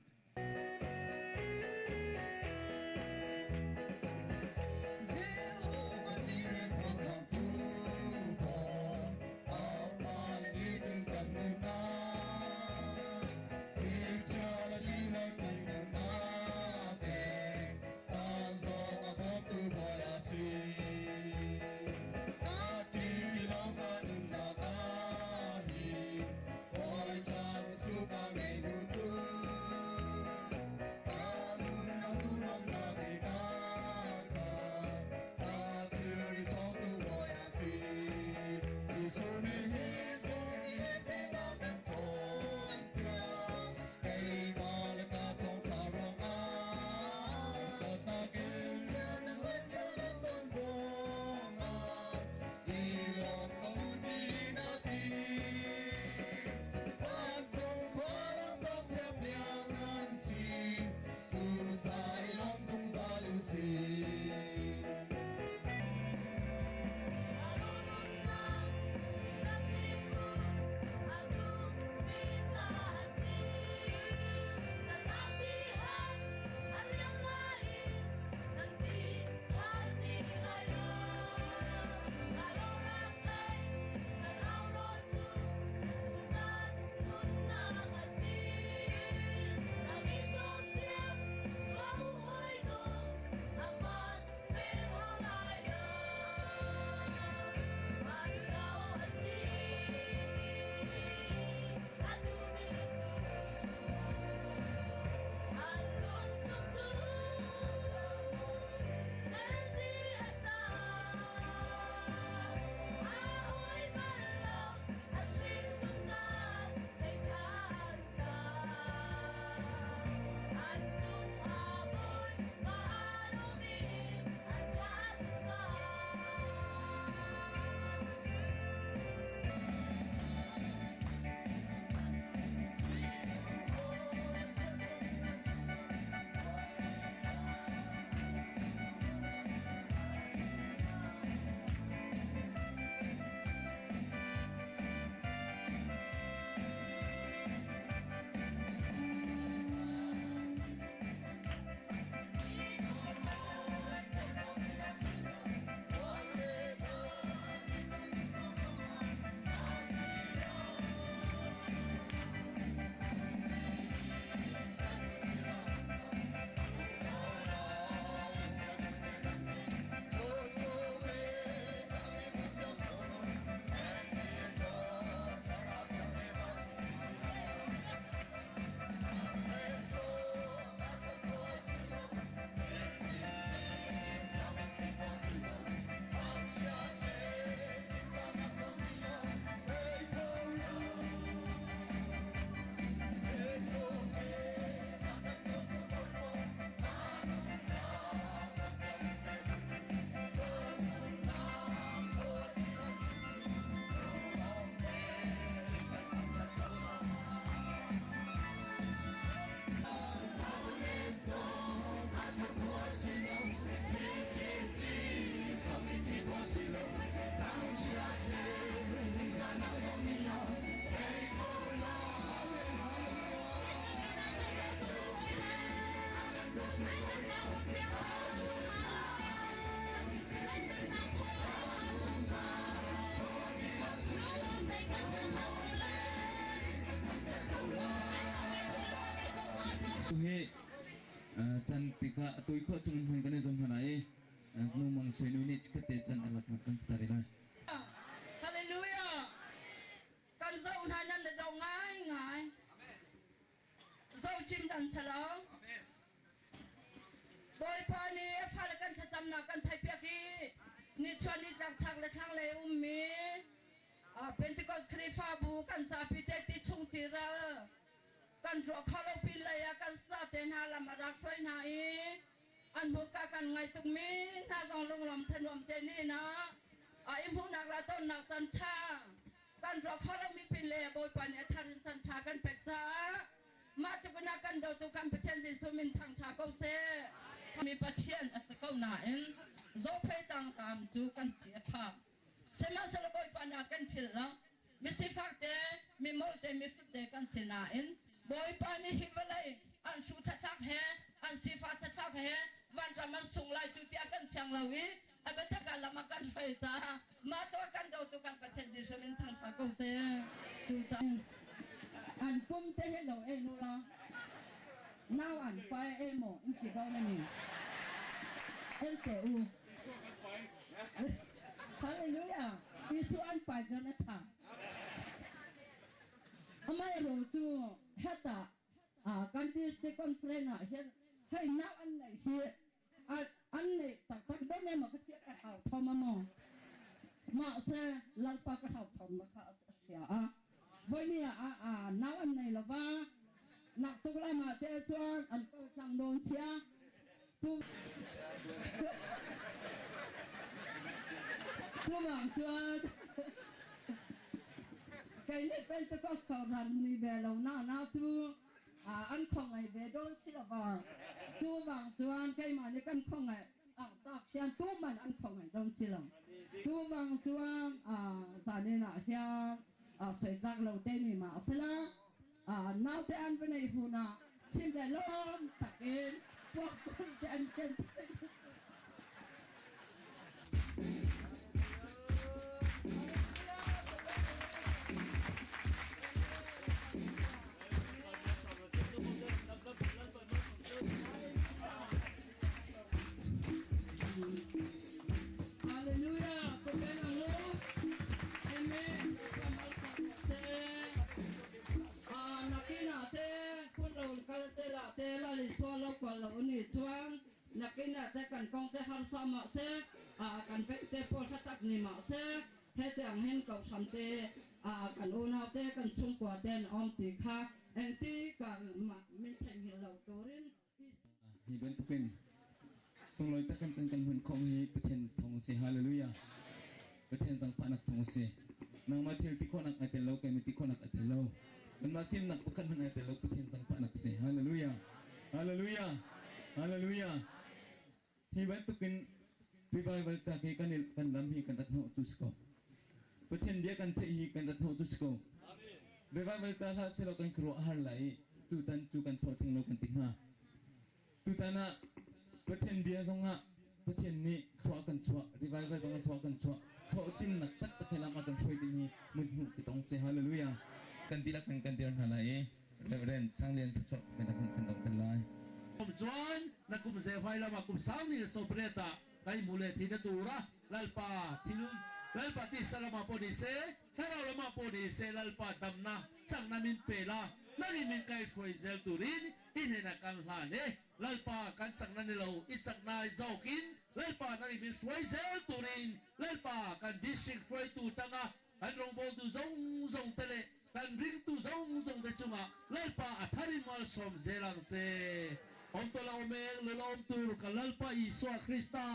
Can tikah a tawi khawh chung in hman kan i zuam hna lai i Nu Mang Sui nu nih chikkhat te can a laknak kan si ta rih lai. Hallelujah! Kan zoh hna nan na do ngaingai. Zoh cim dan selo. Bawipa nih a fale kan thlacamnak kan theihpiak i nichuah nitlak chak le thlanglei ummi Pentecost Khrihfabu kan zapi te ti chung ti ral kan ruah kho lo pin lei ah kan sa te hna lam a rak hruai hna i an hmurka kan ngai tukmi hna zong lunglawm thanuam te ni na a i hmuhnak la tonnak can ṭha kan ruah kho lomi pin le Bawipa nih a thar in can ṭha kan pek caah mah tluk in a kan dawtu kan Pathian Jesuh min thangṭha ko seh. Mi Pathian a si ko nain zophei tangtam cu kan si a fak. Sihmanhsehlaw Bawipa nih a kan philh lo. Misifak te, mimol te, mihrut te kan si nain Bawipa nih hi vawlei an hru thathlak he, an sifah thathlak he vanram an sung lai cu tiah kan siang lo i a biatak ah lam a kan hruai caah mah tuah kan dotu kan Pathian Jesuh min thangṭhat ko seh. Cucaah an pum te hi lo en u law nau an pai e maw in ti ko na ni en te u. Hallelujah! Jesuh an pai cun a ṭha. Amah ro cu hetah kan district conference ah hin hei nau an neih hi an neih taktak don emaw ka cia ka hau thom amaw mahse lalpa ka hau thom na kha a sia a voini ah nau an nei lova nak tuk lama te chuan an ko tlang dawn sia tu Chuvang chuan kei nih Pentecost kohhran ni ve lo na na cu an khongai ve dawn si lova chuvang chuan keimah nih kan khongai ang tak hian tuman an khongai dawn si lo chuvang chuan zanin ah hian soitlak lo te ni ma sela naute an va nei huna thim le lawm takin puak te an ken. Hallelujah. Ko ang lo. Amen. Nakina te kun lo kal se la te la li so lo ko lo ni chuan nakina te kan kong te har sa ma se kan pek te pol tak ni ma se he te ang hen ko sam te kan unau te kan chungkua ten om ti kha engti kan ma min theng hi lo turin. Hi bantukin sunglawi tak kan chan kan hun khom hi Pathian thong si. Hallelujah. Pathian zangfahnak thong si. Nangmah thil ti khawhnak ai tel lo, keimah ti khawhnak ai tel lo, kanmah fimnak pakhat hmanh ai tel lo, Pathian zangfahnak si. Hallelujah, hallelujah, hallelujah. Hi bantukin revival ta hi kan kan ram hi kan rat hnawh tu si ko. Pathian bia kan theih hi kan rat hnawh tu si ko. Revival ta hlah selaw kan khuaruah a har lai i tutan cu kan thawh theng lo kan ti hnga. Tutan ah Pathian bia zongah Pathian nih thlua kan chuah, revival zongah thlua kan chuah. Thlawh tinnak taktak he lam a kan hruai ding hi mut hmuh ti tong se. Hallelujah. Kan dihlak in kan dir hna lai i Reverend Sanglian thuchuak kan kan dong ten lai. Kum chuan na kum ze hwai lama kum sang ni so preta kai mule thi na tura lalpa thil lalpa ti salama po ni se thlarau lama po ni se lalpa damna changna min pe la nani min kai hruai zel turin i hnena kan hlan e lalpa kan chakna ni lo i chakna zawkin lalpa nani min hruai zel turin lalpa kan district hruaitu tanga kan rawngbawltu zong zong te le kan ringtu zong zong te chunga lalpa a tharin mal som zelang che om to la omeng le lom tur ka lalpa Isua Krista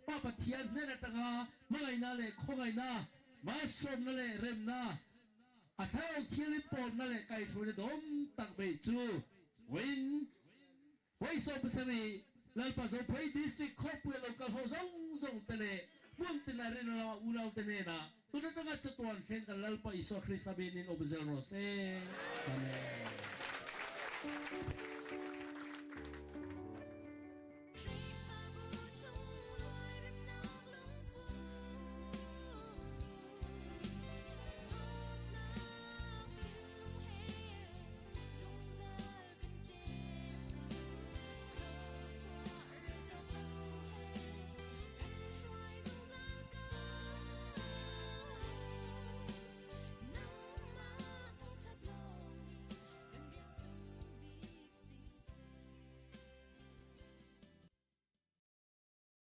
pa Pathian hnen atanga mangaina le khongaina malsawm na le remna a thlarau thiangin pawn na le kai hruai na dom tak bei chu win Hoi 17 Lalpa Zophei District khawpui lo kal ho zong zong te le hmun tina rin lo unau te hnena tunatanga chatuan thleng kan Lalpa Isua Krista min in awm zel rawh se. Amen.